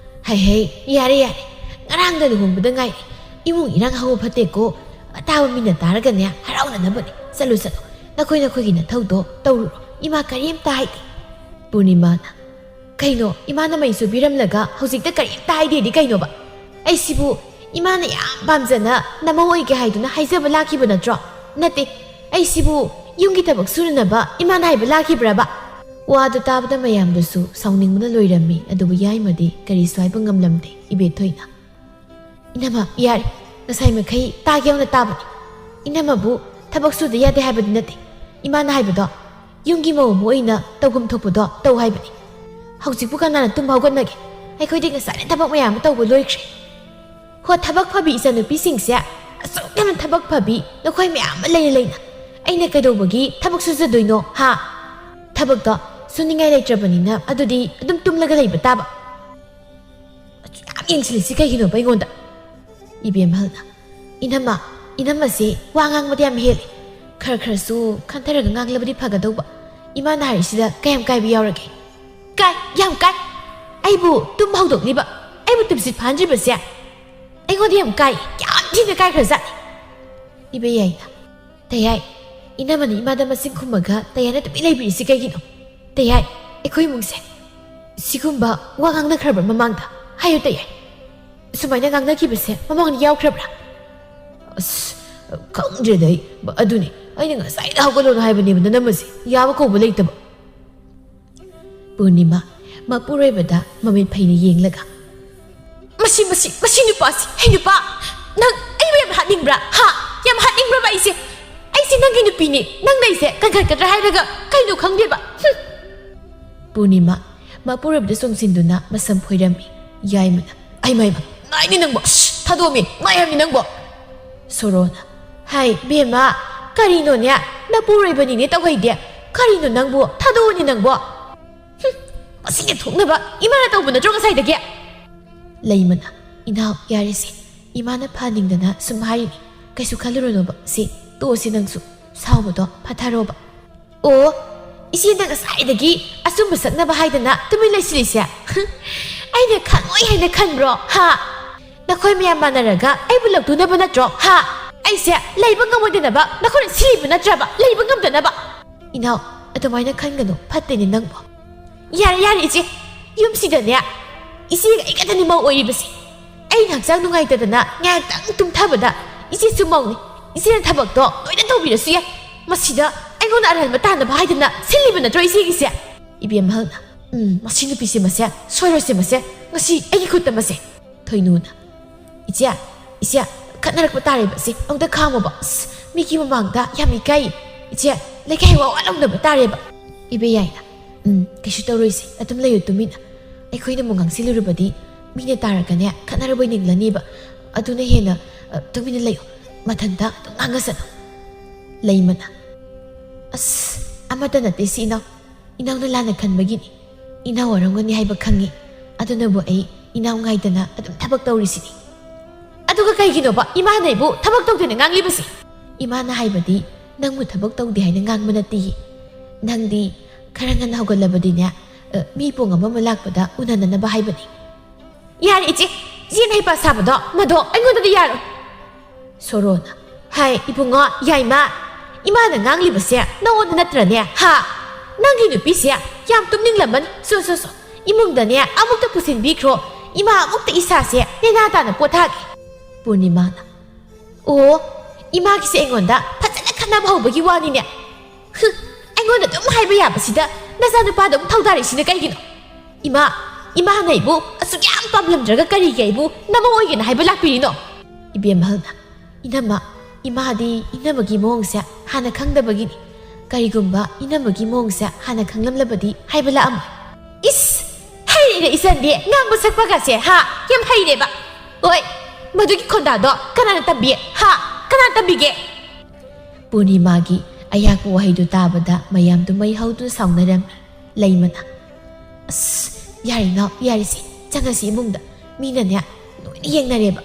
"ꯍꯩ ꯍꯩ, ꯌꯥꯔꯦ ꯌꯥꯔꯦ, ꯉꯔꯥꯡꯗ ꯂꯨꯍꯣꯡꯕꯗ ꯉꯥꯏꯔꯤ꯫ ꯏꯃꯨꯡ ꯏꯔꯥꯡ ꯍꯧꯕ ꯐꯠꯇꯦꯀꯣ꯫ ꯑꯇꯥꯕ ꯃꯤꯅ ꯇꯥꯔꯒꯅꯦ ꯍꯔꯥꯎꯅꯅꯕꯅꯦ꯫ ꯆꯠꯂꯨ ꯆꯠꯂꯨ, ꯅꯈꯣꯏ ꯅꯈꯣꯏꯒꯤ ꯅꯊꯧꯗꯣ ꯇꯧꯔꯨꯔꯣ꯫ ꯏꯃꯥ ꯀꯔꯤꯝꯇ ꯍꯥꯏꯗꯦ꯫" ꯄꯨꯔꯅꯤꯃꯥꯅ, ꯀꯩꯅꯣ, ꯏꯃꯥꯅ ꯃꯩꯁꯨ ꯄꯤꯔꯝꯂꯒ ꯍꯧꯖꯤꯛꯇ ꯀꯔꯤꯝꯇ ꯍꯥꯏꯗꯦꯗꯤ ꯀꯩꯅꯣꯕ? ꯑꯩꯁꯤꯕꯨ ꯏꯃꯥꯅ ꯌꯥꯝ ꯄꯥꯝꯖꯅ ꯅꯃꯧ ꯑꯣꯏꯒꯦ ꯍꯥꯏꯗꯨꯅ ꯍꯥꯏꯖꯕ ꯂꯥꯛꯈꯤꯕ ꯅꯠꯇ꯭ꯔꯣ? ꯅꯠꯇꯦ, ꯑꯩꯁꯤꯕꯨ ꯌꯨꯝꯒꯤ ꯊꯕꯛ ꯁꯨꯅꯅꯕ ꯏꯃꯥꯅ ꯍꯥꯏꯕ ꯂꯥꯛꯈꯤꯕ꯭ꯔꯕ? ꯋꯥꯗꯨ ꯇꯥꯕꯗ ꯃꯌꯥꯝꯗꯨꯁꯨ ꯁꯥꯎꯅꯤꯡꯕꯅ ꯂꯣꯏꯔꯝꯃꯤ꯫ ꯑꯗꯨꯕꯨ ꯌꯥꯏꯃꯗꯤ ꯀꯔꯤꯁꯨ ꯍꯥꯏꯕ ꯉꯝꯂꯝꯗꯦ꯫ ꯏꯕꯦꯊꯣꯏꯅ, "ꯏꯅꯝꯃ, ꯌꯥꯔꯦ, ꯉꯁꯥꯏ ꯃꯈꯩ ꯇꯥꯒꯦ ꯌꯥꯎꯅ ꯇꯥꯕꯅꯤ꯫ ꯏꯅꯝꯃꯕꯨ ꯊꯕꯛ ꯁꯨꯗ ꯌꯥꯗꯦ ꯍꯥꯏꯕꯗꯤ ꯅꯠꯇꯦ꯫ ꯏꯃꯥꯅ ꯍꯥꯏꯕꯗꯣ ꯌꯨꯝꯒꯤ ꯃꯧ ꯑꯃ ꯑꯣꯏꯅ ꯇꯧꯐꯝ ꯊꯣꯛꯄꯗꯣ ꯇꯧ ꯍꯥꯏꯕꯅꯤ꯫ ꯍꯧꯖꯤꯛꯄꯨ ꯀꯅꯥꯅ ꯇꯨꯝꯕ ꯍꯧꯒꯠꯅꯒꯦ? ꯑꯩꯈꯣꯏꯗꯤ ꯉꯁꯥꯏꯅ ꯊꯕꯛ ꯃꯌꯥꯝ ꯑꯃ ꯇꯧꯕ ꯂꯣꯏꯈ꯭ꯔꯦ꯫ ꯍꯣ, ꯊꯕꯛ ꯐꯕꯤ ꯏꯆꯟꯅꯨꯄꯤꯁꯤꯡꯁꯦ, ꯑꯁꯨꯛ ꯌꯥꯝꯅ ꯊꯕꯛ ꯐꯕꯤ ꯅꯈꯣꯏ ꯃꯌꯥꯝ ꯑꯃ ꯂꯩꯅ ꯂꯩꯅ ꯑꯩꯅ ꯀꯩꯗꯧꯕꯒꯤ ꯊꯕꯛ ꯁꯨꯖꯗꯣꯏꯅꯣ, ꯍꯥ? ꯊꯕꯛꯇꯣ ꯁꯨꯅꯤꯡꯉꯥꯏ ꯂꯩꯇ꯭ꯔꯕꯅꯤꯅ ꯑꯗꯨꯗꯤ ꯑꯗꯨꯝ ꯇꯨꯝꯂꯒ ꯂꯩꯕ ꯇꯥꯕ꯫ ꯑꯁꯨꯛ ꯌꯥꯝ ꯌꯦꯡꯁꯤꯜꯂꯤꯁꯤ ꯀꯩꯒꯤꯅꯣꯕ ꯑꯩꯉꯣꯟꯗ?" ꯏꯕꯦꯝꯍꯜꯅ, "ꯏꯅꯝꯃ, ꯏꯅꯝꯃꯁꯦ ꯋꯥ ꯉꯥꯡꯕꯗ ꯌꯥꯝ ꯍꯦꯜꯂꯦ꯫ ꯈꯔ ꯈꯔꯁꯨ ꯈꯟꯊꯔꯒ ꯉꯥꯡꯂꯕꯗꯤ ꯐꯒꯗꯧꯕ꯫ ꯏꯃꯥꯅ ꯍꯥꯏꯔꯤꯁꯤꯗ ꯀꯌꯥꯝ ꯀꯥꯏꯕ ꯌꯥꯎꯔꯒꯦ?" "ꯀꯥꯏ, ꯌꯥꯝ ꯀꯥꯏ꯫ ꯑꯩꯕꯨ ꯇꯨꯝ ꯍꯧꯗꯣꯛꯂꯤꯕ, ꯑꯩꯕꯨ ꯇꯨꯝꯁꯤꯠ ꯐꯥꯍꯟꯗ꯭ꯔꯤꯕꯁꯦ ꯑꯩꯉꯣꯟꯗ ꯌꯥꯝ ꯀꯥꯏ, ꯌꯥꯝ ꯊꯤꯅ ꯀꯥꯏꯈ꯭ꯔꯖꯥꯠꯅꯤ꯫" ꯏꯕꯦ ꯌꯥꯏꯅ, "ꯇꯌꯥꯏ, ꯏꯅꯝꯃꯅ ꯏꯃꯥꯗ ꯃꯆꯤꯟ ꯈꯨꯝꯃꯒ ꯇꯌꯥꯏꯅ ꯇꯨꯃꯤꯟ ꯂꯩꯕꯤꯔꯤꯁꯤ ꯀꯩꯒꯤꯅꯣ? ꯇꯌꯥꯏ, ꯑꯩꯈꯣꯏ ꯏꯃꯨꯡꯁꯦ ꯁꯤꯒꯨꯝꯕ ꯋꯥ ꯉꯥꯡꯅꯈ꯭ꯔꯕ꯭ꯔꯥ ꯃꯃꯥꯡꯗ? ꯍꯥꯏꯌꯨ ꯇꯌꯥꯏ, ꯁꯨꯃꯥꯏꯅ ꯉꯥꯡꯅꯈꯤꯕꯁꯦ ꯃꯃꯥꯡꯗ ꯌꯥꯎꯈ꯭ꯔꯕ꯭ꯔꯥ?" "ꯑꯁ, ꯈꯪꯗ꯭ꯔꯦꯗ ꯑꯩ꯫ ꯑꯗꯨꯅꯤ, ꯑꯩꯅ ꯉꯁꯥꯏꯗ ꯍꯧꯒꯠꯂꯣꯅ ꯍꯥꯏꯕꯅꯦꯕ ꯅꯅꯝꯃꯁꯦ, ꯌꯥꯕ ꯀꯧꯕ ꯂꯩꯇꯕ꯫" ꯄꯨꯔꯅꯤꯃꯥ, ꯃꯄꯨꯔꯣꯏꯕꯗ ꯃꯃꯤꯠ ꯐꯩꯅ ꯌꯦꯡꯂꯒ, "ꯃꯁꯤ, ꯃꯁꯤ, ꯃꯁꯤ ꯅꯨꯄꯥꯁꯤ, ꯍꯦ ꯅꯨꯄꯥ, ꯅꯪ ꯑꯩꯕꯨ ꯌꯥꯝ ꯍꯥꯠꯅꯤꯡꯕ꯭ꯔꯥ? ꯍꯥ? ꯌꯥꯝ ꯍꯥꯠꯅꯤꯡꯕ꯭ꯔꯕ ꯑꯩꯁꯦ? ꯑꯩꯁꯦ ꯅꯪꯒꯤ ꯅꯨꯄꯤꯅꯤ, ꯅꯪꯅ ꯑꯩꯁꯦ ꯀꯟꯈꯠꯀꯗ꯭ꯔꯥ ꯍꯥꯏꯔꯒ ꯀꯩꯅꯣ ꯈꯪꯗꯦꯕ꯫ ꯍꯨꯝ!" ꯄꯨꯔꯅꯤꯃꯥ, ꯃꯄꯨꯔꯣꯏꯕꯗ ꯆꯣꯡꯁꯤꯟꯗꯨꯅ ꯃꯁꯝ ꯈꯣꯏꯔꯝꯃꯤ꯫ ꯌꯥꯏꯃꯅ, "ꯑꯩꯃ, ꯑꯩꯃ, ꯅꯥꯏꯅꯤ ꯅꯪꯕꯨ, ꯑꯁ, ꯊꯥꯗꯣꯛꯑꯝꯃꯤ, ꯅꯥꯏ ꯍꯥꯏꯕꯅꯤ ꯅꯪꯕꯨ꯫" ꯁꯣꯔꯣꯅ, "ꯍꯥꯏ ꯕꯦꯝꯃ, ꯀꯔꯤꯅꯣꯅꯦ? ꯅꯄꯨꯔꯣꯏꯕꯅꯤꯅꯦ ꯇꯧꯍꯩꯗꯦ꯫ ꯀꯔꯤꯅꯣ ꯅꯪꯕꯨ? ꯊꯥꯗꯣꯛꯑꯣꯅꯦ ꯅꯪꯕꯨ꯫ ꯍꯨꯝ, ꯃꯁꯤꯅ ꯊꯣꯛꯅꯕ ꯏꯃꯥꯅ ꯇꯧꯕ ꯅꯠꯇ꯭ꯔꯣ ꯉꯁꯥꯏꯗꯒꯤ?" ꯂꯩꯃꯅ, "ꯏꯅꯥꯎ, ꯌꯥꯔꯦꯁꯦ꯫ ꯏꯃꯥꯅ ꯐꯍꯟꯅꯤꯡꯗꯅ ꯁꯨꯝ ꯍꯥꯏꯔꯤꯅꯤ꯫ ꯀꯩꯁꯨ ꯈꯜꯂꯨꯔꯨꯅꯣꯕ꯫ ꯁꯤ ꯇꯣꯛꯑꯁꯤ ꯅꯪꯁꯨ꯫ ꯁꯥꯎꯕꯗꯣ ꯐꯊꯔꯣꯕ꯫" "ꯑꯣ, ꯏꯆꯦꯅ ꯉꯁꯥꯏꯗꯒꯤ ꯑꯆꯨꯝꯕ ꯁꯛꯅꯕ ꯍꯥꯏꯗꯅ ꯇꯨꯃꯤꯟ ꯂꯩꯁꯤꯜꯂꯤꯁꯦ? ꯑꯩꯅ ꯈꯪꯉꯣꯏ ꯍꯥꯏꯅ ꯈꯟꯕ꯭ꯔꯣ? ꯍꯥ? ꯅꯈꯣꯏ ꯃꯌꯥꯝ ꯃꯥꯟꯅꯔꯒ ꯑꯩꯕꯨ ꯂꯧꯊꯣꯛꯅꯕ ꯅꯠꯇ꯭ꯔꯣ? ꯍꯥ? ꯑꯩꯁꯦ ꯂꯩꯕ ꯉꯝꯃꯣꯏꯗꯅꯕ ꯅꯈꯣꯏꯅ ꯁꯤꯜꯂꯤꯕ ꯅꯠꯇ꯭ꯔꯕ? ꯂꯩꯕ ꯉꯝꯗꯅꯕ?" "ꯏꯅꯥꯎ, ꯑꯗꯨꯃꯥꯏꯅ ꯈꯟꯒꯅꯨ꯫ ꯐꯠꯇꯦꯅꯦ ꯅꯪꯕꯨ꯫" "ꯌꯥꯔꯦ, ꯌꯥꯔꯦ, ꯏꯆꯦ꯫ ꯌꯨꯝꯁꯤꯗꯅꯦ ꯏꯆꯦꯒ ꯑꯩ ꯈꯛꯇꯅꯤ ꯃꯧ ꯑꯣꯏꯔꯤꯕꯁꯦ꯫ ꯑꯩꯅ ꯍꯛꯆꯥꯡ ꯅꯨꯡꯉꯥꯏꯇꯗꯅ ꯉꯥꯏꯍꯥꯛꯇꯪ ꯇꯨꯝꯊꯕꯗ ꯏꯆꯦꯁꯨ ꯃꯧꯅꯤ, ꯏꯆꯦꯅ ꯊꯕꯛꯇꯣ ꯂꯣꯏꯅ ꯇꯧꯕꯤꯔꯁꯨ ꯌꯥꯏ꯫ ꯃꯁꯤꯗ ꯑꯩꯉꯣꯟꯗ ꯑꯔꯥꯟꯕ ꯇꯥꯅꯕ ꯍꯥꯏꯗꯅ ꯁꯤꯜꯂꯤꯕ ꯅꯠꯇ꯭ꯔꯣ ꯏꯆꯦꯒꯤꯁꯦ? ꯏꯕꯦꯝꯍꯜꯅ, "ꯎꯝ, ꯃꯁꯤ ꯅꯨꯄꯤꯁꯦ ꯃꯁꯦ ꯁꯣꯏꯔꯣꯏꯁꯦ ꯃꯁꯦ, ꯉꯁꯤ ꯑꯩꯒꯤ ꯈꯨꯠꯇ ꯃꯁꯦ"꯫ ꯊꯣꯏꯅꯨꯅ, "ꯏꯆꯦ, ꯏꯆꯦ, ꯈꯠꯅꯔꯛꯄ ꯇꯥꯔꯦꯕ ꯁꯦ, ꯑꯃꯨꯛꯇ ꯈꯥꯝꯃꯣꯕ꯫ ꯑꯁ, ꯃꯤꯒꯤ ꯃꯃꯥꯡꯗ ꯌꯥꯝ ꯏꯀꯥꯏ꯫ ꯏꯆꯦ, ꯂꯩꯀꯥꯏ ꯋꯥ ꯋꯥ ꯂꯥꯎꯅꯕ ꯇꯥꯔꯦꯕ"꯫ ꯏꯕꯦꯌꯥꯏꯅ, "ꯎꯝ, ꯀꯩꯁꯨ ꯇꯧꯔꯣꯏꯁꯦ, ꯑꯗꯨꯝ ꯂꯩꯌꯨ ꯇꯨꯃꯤꯟꯅ꯫ ꯑꯩꯈꯣꯏꯅ ꯑꯃꯨꯛ ꯉꯥꯡꯁꯤꯜꯂꯨꯔꯕꯗꯤ ꯃꯤꯅ ꯇꯥꯔꯒꯅꯦ ꯈꯠꯅꯔꯕꯣꯏ ꯅꯤꯡꯂꯅꯦꯕ꯫ ꯑꯗꯨꯅ ꯍꯦꯟꯅ, ꯑ, ꯇꯨꯃꯤꯟꯅ ꯂꯩꯌꯨ, ꯃꯊꯟꯇ ꯑꯗꯨꯝ ꯉꯥꯡꯉꯁꯅꯨ"꯫ ꯂꯩꯃꯅ, "ꯑꯁ, ꯑꯃꯠꯇ ꯅꯠꯇꯦ ꯁꯤ ꯏꯅꯥꯎ꯫ ꯏꯅꯥꯎꯅ ꯂꯥꯟꯅ ꯈꯟꯕꯒꯤꯅꯤ꯫ ꯏꯅꯥꯎ ꯋꯥꯔꯝꯒꯅꯤ ꯍꯥꯏꯕ ꯈꯪꯉꯤ꯫ ꯑꯗꯨꯅꯕꯨ ꯑꯩ ꯏꯅꯥꯎ ꯉꯥꯏꯗꯅ ꯑꯗꯨꯝ ꯊꯕꯛ ꯇꯧꯔꯤꯁꯤꯅꯤ"꯫ "ꯑꯗꯨꯒ ꯀꯩꯒꯤꯅꯣꯕ ꯏꯃꯥꯅ ꯑꯩꯕꯨ ꯊꯕꯛ ꯇꯧꯗꯦꯅ ꯉꯥꯡꯂꯤꯕꯁꯤ?" "ꯏꯃꯥꯅ ꯍꯥꯏꯕꯗꯤ ꯅꯪꯕꯨ ꯊꯕꯛ ꯇꯧꯗꯦ ꯍꯥꯏꯅ ꯉꯥꯡꯕ ꯅꯠꯇꯦꯌꯦ꯫ ꯅꯪꯗꯤ ꯈꯔ ꯉꯟꯅ ꯍꯧꯒꯠꯂꯕꯗꯤꯅꯦ, ꯑ, ꯃꯤ ꯄꯣꯡ ꯑꯃ ꯑꯃ ꯂꯥꯛꯄꯗ ꯎꯅꯅꯅꯕ ꯍꯥꯏꯕꯅꯤ"꯫ "ꯌꯥꯔꯦ ꯏꯆꯦ, ꯏꯆꯦꯅ ꯍꯩꯄꯥ ꯁꯥꯕꯗꯣ ꯃꯗꯣ ꯑꯩꯉꯣꯟꯗꯗꯤ ꯌꯥꯔꯣꯏ"꯫ ꯁꯣꯔꯣꯅ, "ꯍꯥꯏ ꯏꯕꯨꯡꯉꯣ, ꯌꯥꯏꯃ, ꯏꯃꯥꯅ ꯉꯥꯡꯂꯤꯕꯁꯦ ꯅꯉꯣꯟꯗ ꯅꯠꯇ꯭ꯔꯅꯦ? ꯍꯥ? ꯅꯪꯒꯤ ꯅꯨꯄꯤꯁꯦ ꯌꯥꯝ ꯇꯨꯝꯅꯤꯡꯂꯝꯃꯅꯤ꯫ ꯁꯣ, ꯁꯣ, ꯁꯣ, ꯏꯃꯨꯡꯗꯅꯦ ꯑꯃꯨꯛꯇ ꯄꯨꯁꯤꯟꯕꯤꯈ꯭ꯔꯣ꯫ ꯏꯃꯥ ꯑꯃꯨꯛꯇ ꯏꯁꯥꯁꯦ ꯅꯦꯅꯥ ꯇꯥꯅ ꯄꯣꯊꯥꯒꯦ"꯫ ꯄꯨꯔꯅꯤꯃꯥꯅ, "ꯑꯣ, ꯏꯃꯥꯒꯤꯁꯦ ꯑꯩꯉꯣꯟꯗ ꯐꯖꯅ ꯈꯠꯅꯕ ꯍꯧꯕꯒꯤ ꯋꯥꯅꯤꯅꯦ꯫ ꯍꯨ, ꯑꯩꯉꯣꯟꯗ ꯑꯗꯨꯝ ꯍꯥꯏꯕ ꯌꯥꯕꯁꯤꯗ ꯅꯆꯥꯅꯨꯄꯥꯗ ꯑꯃꯨꯛ ꯊꯧꯗꯥꯔꯤꯁꯤꯅ ꯀꯩꯒꯤꯅꯣ? ꯏꯃꯥ, ꯏꯃꯥꯅ ꯑꯩꯕꯨ ꯑꯁꯨꯛ ꯌꯥꯝ ꯄꯥꯝꯂꯝꯗ꯭ꯔꯒ ꯀꯔꯤꯒꯤ ꯑꯩꯕꯨ ꯅꯃꯧ ꯑꯣꯏꯒꯦꯅ ꯍꯥꯏꯕ ꯂꯥꯛꯄꯤꯔꯤꯅꯣ?" ꯏꯕꯦꯝꯍꯜꯅ, "ꯏꯅꯝꯃ, ꯏꯃꯥꯗꯤ ꯏꯅꯝꯃꯒꯤ ꯃꯑꯣꯡꯁꯦ ꯍꯥꯟꯅ ꯈꯪꯗꯕꯒꯤꯅꯤ꯫ ꯀꯔꯤꯒꯨꯝꯕ ꯏꯅꯝꯃꯒꯤ ꯃꯑꯣꯡꯁꯦ ꯍꯥꯟꯅ ꯈꯪꯂꯝꯂꯕꯗꯤ ꯍꯥꯏꯕ ꯂꯥꯛꯑꯝꯃꯣꯏ"꯫ "ꯏꯁ! ꯍꯩꯔꯦꯅꯦ ꯏꯆꯟꯗꯤ, ꯉꯥꯡꯕ ꯁꯛꯄꯒꯁꯦ, ꯍꯥ? ꯌꯥꯝ ꯍꯩꯔꯦꯕ꯫ ꯍꯣꯏ, ꯃꯗꯨꯒꯤ ꯈꯣꯟꯗꯥꯗꯣ ꯀꯅꯥꯅ ꯇꯝꯕꯤ? ꯍꯥ? ꯀꯅꯥꯅ ꯇꯝꯕꯤꯒꯦ?" ꯄꯨꯔꯅꯤꯃꯥꯒꯤ ꯑꯌꯥꯛꯄ ꯋꯥꯍꯩꯗꯨ ꯇꯥꯕꯗ ꯃꯌꯥꯝꯗꯨ ꯃꯩ ꯍꯧꯗꯨꯅ ꯁꯥꯎꯅꯔꯝꯃꯤ꯫ ꯂꯩꯃꯅ, "ꯑꯁ, ꯌꯥꯔꯦ ꯏꯅꯥꯎ, ꯌꯥꯔꯦꯁꯦ, ꯆꯪꯉꯁꯤ ꯏꯃꯨꯡꯗ꯫ ꯃꯤꯅꯅꯦ ꯂꯣꯏꯅ ꯌꯦꯡꯅꯔꯦꯕ"꯫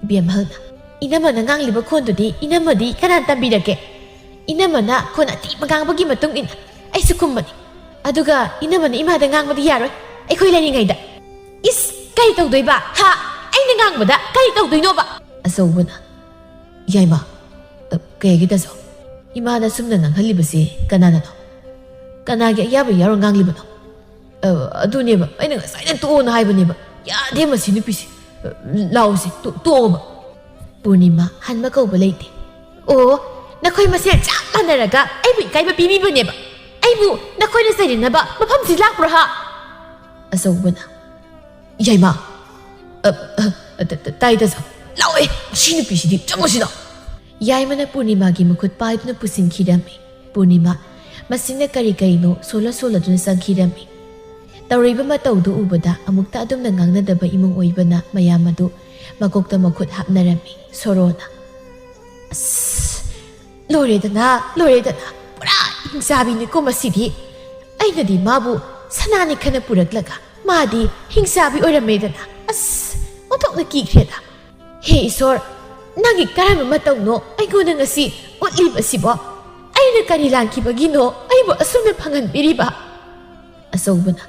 ꯏꯕꯦꯝꯍꯜꯅ, "ꯏꯅꯝꯃꯅ ꯉꯥꯡꯂꯤꯕ ꯈꯣꯟꯗꯨꯗꯤ ꯏꯅꯝꯃꯗꯤ ꯀꯅꯥꯅ ꯇꯝꯕꯤꯔꯒꯦ? ꯏꯅꯝꯃꯅ ꯈꯣꯟ ꯑꯇꯤꯡꯕ ꯉꯥꯡꯕꯒꯤ ꯃꯇꯨꯡ ꯏꯟꯅ ꯑꯩꯁꯨ ꯈꯨꯝꯕꯅꯤ꯫ ꯑꯗꯨꯒ ꯏꯅꯝꯃꯅ ꯏꯃꯥꯗ ꯉꯥꯡꯕꯗꯤ ꯌꯥꯔꯣꯏ, ꯑꯩꯈꯣꯏ ꯂꯩꯔꯤꯉꯩꯗ"꯫ "ꯏꯁ, ꯀꯔꯤ ꯇꯧꯗꯣꯏꯕ? ꯍꯥ? ꯑꯩꯅ ꯉꯥꯡꯕꯗ ꯀꯔꯤ ꯇꯧꯗꯣꯏꯅꯣꯕ?" ꯑꯆꯧꯕꯅ, "ꯌꯥꯏꯃ, ꯑ, ꯀꯩꯒꯤ ꯇꯥꯖꯧ? ꯏꯃꯥꯅ ꯁꯨꯝꯅ ꯉꯥꯡꯍꯜꯂꯤꯕꯁꯤ ꯀꯅꯥꯅꯅꯣ? ꯀꯅꯥꯒꯤ ꯑꯌꯥꯕ ꯌꯥꯎꯔ ꯉꯥꯡꯂꯤꯕꯅꯣ?" "ꯑ, ꯑꯗꯨꯅꯦꯕ, ꯑꯩꯅ ꯉꯁꯥꯏꯅ ꯇꯣꯛꯑꯣꯅ ꯍꯥꯏꯕꯅꯦꯕ꯫ ꯌꯥꯗꯦ ꯃꯁꯤ ꯅꯨꯄꯤꯁꯦ꯫ ꯑ, ꯂꯥꯎꯁꯦ, ꯇꯣ-, ꯇꯣꯛꯑꯣꯕ꯫" ꯄꯨꯔꯅꯤꯃꯥ ꯍꯟꯕ ꯀꯧꯕ ꯂꯩꯇꯦ꯫ "ꯑꯣ, ꯅꯈꯣꯏ ꯃꯁꯦꯜ ꯆꯞ ꯃꯥꯟꯅꯔꯒ ꯑꯩꯕꯨ ꯏꯀꯥꯏꯕ ꯄꯤꯕꯤꯕꯅꯦꯕ꯫ ꯑꯩꯕꯨ ꯅꯈꯣꯏꯅ ꯆꯩꯔꯤꯅꯕ ꯃꯐꯝꯁꯤ ꯂꯥꯛꯄ꯭ꯔꯣ ꯍꯥ?" ꯑꯆꯧꯕꯅ, "ꯌꯥꯏꯃ, ꯑ, ꯑ, ꯑ, ꯇ-, ꯇ-, ꯇꯥꯏ ꯇꯥꯆꯧ꯫ ꯂꯥꯎꯑꯦ, ꯃꯁꯤ ꯅꯨꯄꯤꯁꯤꯗꯤ ꯆꯪꯉꯨꯁꯤꯗ꯫" ꯌꯥꯏꯃꯅ ꯄꯨꯔꯅꯤꯃꯥꯒꯤ ꯃꯈꯨꯠ ꯄꯥꯏꯗꯨꯅ ꯄꯨꯁꯤꯟꯈꯤꯔꯝꯃꯤ꯫ ꯄꯨꯔꯅꯤꯃꯥ ꯃꯁꯤꯅ ꯀꯔꯤ ꯀꯔꯤꯅꯣ ꯁꯣꯜꯂ ꯁꯣꯜꯂꯗꯨꯅ ꯆꯪꯈꯤꯔꯝꯃꯤ꯫ ꯇꯧꯔꯤꯕ ꯃꯇꯧꯗꯨ ꯎꯕꯗ ꯑꯃꯨꯛꯇ ꯑꯗꯨꯝꯅ ꯉꯥꯡꯅꯗꯕ ꯏꯃꯨꯡ ꯑꯣꯏꯕꯅ ꯃꯌꯥꯝ ꯑꯗꯨ ꯃꯀꯣꯛꯇ ꯃꯈꯨꯠ ꯍꯥꯞꯅꯔꯝꯃꯤ꯫ ꯁꯣꯔꯣꯅ, "ꯑꯁ, ꯂꯣꯏꯔꯦꯗꯅ, ꯂꯣꯏꯔꯦꯗꯅ꯫ ꯄꯨꯔꯥ ꯍꯤꯡꯆꯥꯕꯤꯅꯤꯀꯣ ꯃꯁꯤꯗꯤ꯫ ꯑꯩꯅꯗꯤ ꯃꯥꯕꯨ ꯁꯅꯥꯅꯤ ꯈꯟꯅ ꯄꯨꯔꯛꯂꯒ ꯃꯥꯗꯤ ꯍꯤꯡꯆꯥꯕꯤ ꯑꯣꯏꯔꯝꯃꯦꯗꯅ꯫ ꯑꯁ, ꯑꯣꯟꯊꯣꯛꯅ ꯀꯤꯈ꯭ꯔꯦꯗ꯫ ꯍꯦ ꯏꯁꯣꯔ, ꯅꯪꯒꯤ ꯀꯔꯝꯕ ꯃꯇꯧꯅꯣ ꯑꯩꯉꯣꯟꯗ ꯉꯁꯤ ꯎꯠꯂꯤꯕꯁꯤꯕꯣ? ꯑꯩꯅ ꯀꯔꯤ ꯂꯥꯟꯈꯤꯕꯒꯤꯅꯣ ꯑꯩꯕꯨ ꯑꯁꯨꯝꯅ ꯐꯪꯍꯟꯕꯤꯔꯤꯕ?" ꯑꯆꯧꯕꯅ,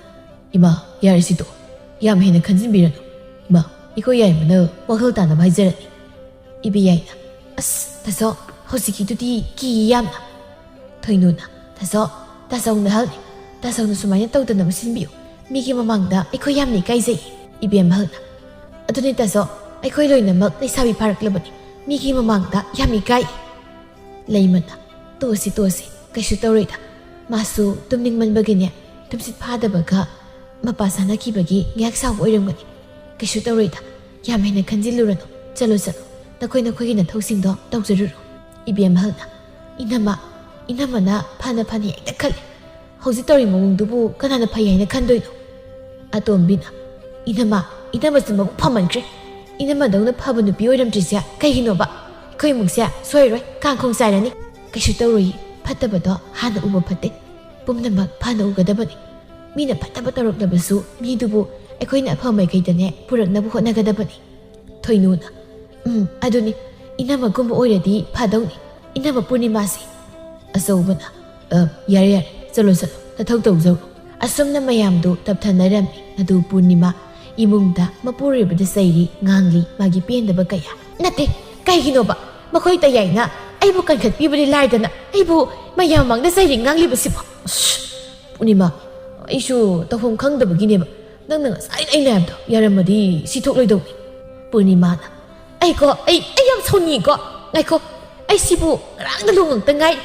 "ꯏꯃꯥ, ꯌꯥꯔꯦ ꯁꯤꯗꯣ꯫ ꯌꯥꯝ ꯍꯦꯟꯅ ꯈꯟꯖꯤꯟꯕꯤꯔꯅꯨ꯫ ꯏꯃꯥ, ꯑꯩꯈꯣꯏ ꯌꯥꯏꯃꯅ ꯋꯥꯈꯜ ꯇꯥꯅꯕ ꯍꯥꯏꯖꯔꯅꯤ꯫" ꯏꯕꯦꯌꯥꯏꯅ, "ꯑꯁ, ꯇꯥꯆꯧ, ꯍꯧꯖꯤꯛꯀꯤꯗꯨꯗꯤ ꯀꯤ ꯌꯥꯝꯅ꯫" ꯊꯣꯏꯅꯨꯅ, "ꯇꯥꯆꯧ, ꯇꯥꯆꯧꯅ ꯑꯍꯜꯅꯤ꯫ ꯇꯥꯆꯧꯅ ꯁꯨꯃꯥꯏꯅ ꯇꯧꯗꯅꯕ ꯁꯤꯟꯕꯤꯌꯨ꯫ ꯃꯤꯒꯤ ꯃꯃꯥꯡꯗ ꯑꯩꯈꯣꯏ ꯌꯥꯝꯅ ꯏꯀꯥꯏꯖꯩ꯫" ꯏꯕꯦꯝꯍꯜꯅ, "ꯑꯗꯨꯅꯤ ꯇꯥꯆꯧ, ꯑꯩꯈꯣꯏ ꯂꯣꯏꯅꯃꯛ ꯂꯩꯁꯥꯕꯤ ꯐꯥꯔꯛꯂꯕꯅꯤ꯫ ꯃꯤꯒꯤ ꯃꯃꯥꯡꯗ ꯌꯥꯝ ꯏꯀꯥꯏ꯫" ꯂꯩꯃꯅ, "ꯇꯣꯛꯑꯁꯤ, ꯇꯣꯛꯑꯁꯤ, ꯀꯩꯁꯨ ꯇꯧꯔꯣꯏꯗ꯫ ꯃꯥꯁꯨ ꯇꯨꯝꯅꯤꯡꯃꯟꯕꯒꯤꯅꯦ, ꯇꯨꯝꯁꯤꯠ ꯐꯥꯗꯕꯒ ꯃꯄꯥ ꯆꯥꯅꯈꯤꯕꯒꯤ ꯉꯥꯏꯍꯥꯛ ꯁꯥꯎꯕ ꯑꯣꯏꯔꯝꯒꯅꯤ꯫ ꯀꯩꯁꯨ ꯇꯧꯔꯣꯏꯗ, ꯌꯥꯝ ꯍꯦꯟꯅ ꯈꯟꯖꯤꯜꯂꯨꯔꯅꯨ꯫ ꯆꯠꯂꯣ, ꯆꯠꯂꯣ, ꯅꯈꯣꯏ ꯅꯈꯣꯏꯒꯤ ꯅꯊꯧꯁꯤꯡꯗꯣ ꯇꯧꯖꯔꯨꯔꯣ꯫" ꯏꯕꯦꯝꯍꯜꯅ, "ꯏꯅꯝꯃ, ꯏꯅꯝꯃꯅ ꯐꯅ ꯐꯅ ꯍꯦꯛꯇ ꯈꯜꯂꯤ꯫ ꯍꯧꯖꯤꯛ ꯇꯧꯔꯤ ꯃꯑꯣꯡꯗꯨꯕꯨ ꯀꯅꯥꯅ ꯐꯩ ꯍꯥꯏꯅ ꯈꯟꯗꯣꯏꯅꯣ?" ꯑꯇꯣꯝꯕꯤꯅ, "ꯏꯅꯝꯃ, ꯏꯅꯝꯃꯁꯤ ꯃꯕꯨꯛ ꯐꯃꯟꯈ꯭ꯔꯦ꯫ ꯏꯅꯝꯃꯗꯧꯅ ꯐꯕ ꯅꯨꯄꯤ ꯑꯣꯏꯔꯝꯗ꯭ꯔꯤꯁꯦ ꯀꯩꯒꯤꯅꯣꯕ? ꯑꯩꯈꯣꯏ ꯏꯃꯨꯡꯁꯦ ꯁꯣꯏꯔꯣꯏ, ꯀꯥꯡꯈꯣꯡ ꯆꯥꯏꯔꯅꯤ꯫" "ꯀꯩꯁꯨ ꯇꯧꯔꯣꯏꯌꯦ, ꯐꯠꯇꯕꯗꯣ ꯍꯥꯟꯅ ꯎꯕ ꯐꯠꯇꯦ꯫ ꯄꯨꯝꯅꯃꯛ ꯐꯅ ꯎꯒꯗꯕꯅꯤ꯫ ꯃꯤꯅ ꯐꯠꯇꯕ ꯇꯧꯔꯛꯂꯕꯁꯨ ꯃꯤꯗꯨꯕꯨ ꯑꯩꯈꯣꯏꯅ ꯑꯐꯕ ꯃꯥꯏꯀꯩꯗꯅꯦ ꯄꯨꯔꯛꯅꯕ ꯍꯣꯠꯅꯒꯗꯕꯅꯤ꯫" ꯊꯣꯏꯅꯨꯅ, "ꯎꯝ, ꯑꯗꯨꯅꯤ, ꯏꯅꯝꯃꯒꯨꯝꯕ ꯑꯣꯏꯔꯗꯤ ꯐꯗꯧꯅꯤ, ꯏꯅꯝꯃ ꯄꯨꯔꯅꯤꯃꯥꯁꯤ꯫" ꯑꯆꯧꯕꯅ, "ꯑ, ꯌꯥꯔꯦ, ꯌꯥꯔꯦ, ꯆꯠꯂꯣ, ꯆꯠꯂꯣ, ꯅꯊꯧ ꯇꯧꯖꯧꯔꯣ꯫" ꯑꯁꯨꯝꯅ ꯃꯌꯥꯝꯗꯨ ꯇꯞꯊꯅꯔꯝꯃꯤ꯫ ꯑꯗꯨ ꯄꯨꯔꯅꯤꯃꯥ ꯏꯃꯨꯡꯗ ꯃꯄꯨꯔꯣꯏꯕꯗ ꯆꯩꯔꯤ, ꯉꯥꯡꯂꯤ, ꯃꯥꯒꯤ ꯄꯦꯟꯗꯕ ꯀꯌꯥ꯫ "ꯅꯠꯇꯦ, ꯀꯩꯒꯤꯅꯣꯕ? ꯃꯈꯣꯏ ꯇꯌꯥꯏꯅ ꯑꯩꯕꯨ ꯀꯟꯈꯠꯄꯤꯕꯗꯤ ꯂꯥꯏꯗꯅ, ꯑꯩꯕꯨ ꯃꯌꯥꯝ ꯃꯃꯥꯡꯗ ꯆꯩꯔꯤ ꯉꯥꯡꯂꯤꯕꯁꯤꯕꯣ? ꯑꯁ, ꯄꯨꯔꯅꯤꯃꯥ, ꯑꯩꯁꯨ ꯇꯧꯐꯝ ꯈꯪꯗꯕꯒꯤꯅꯦꯕ꯫ ꯅꯪꯅ ꯉꯁꯥꯏ ꯑꯩꯅ ꯍꯥꯏꯕꯗꯣ ꯌꯥꯔꯝꯃꯗꯤ ꯁꯤ ꯊꯣꯛꯂꯣꯏꯗꯧꯅꯤ꯫ ꯄꯨꯔꯅꯤꯃꯥꯅ, "ꯑꯩꯀꯣ, ꯑꯩ, ꯑꯩ ꯌꯥꯝ ꯁꯥꯎꯅꯤꯡꯉꯤꯀꯣ꯫ ꯉꯥꯏꯈꯣ, ꯑꯩ ꯁꯤꯕꯨ ꯉꯔꯥꯡꯗ ꯂꯨꯍꯣꯡꯉꯛꯇ ꯉꯥꯏꯔꯤ꯫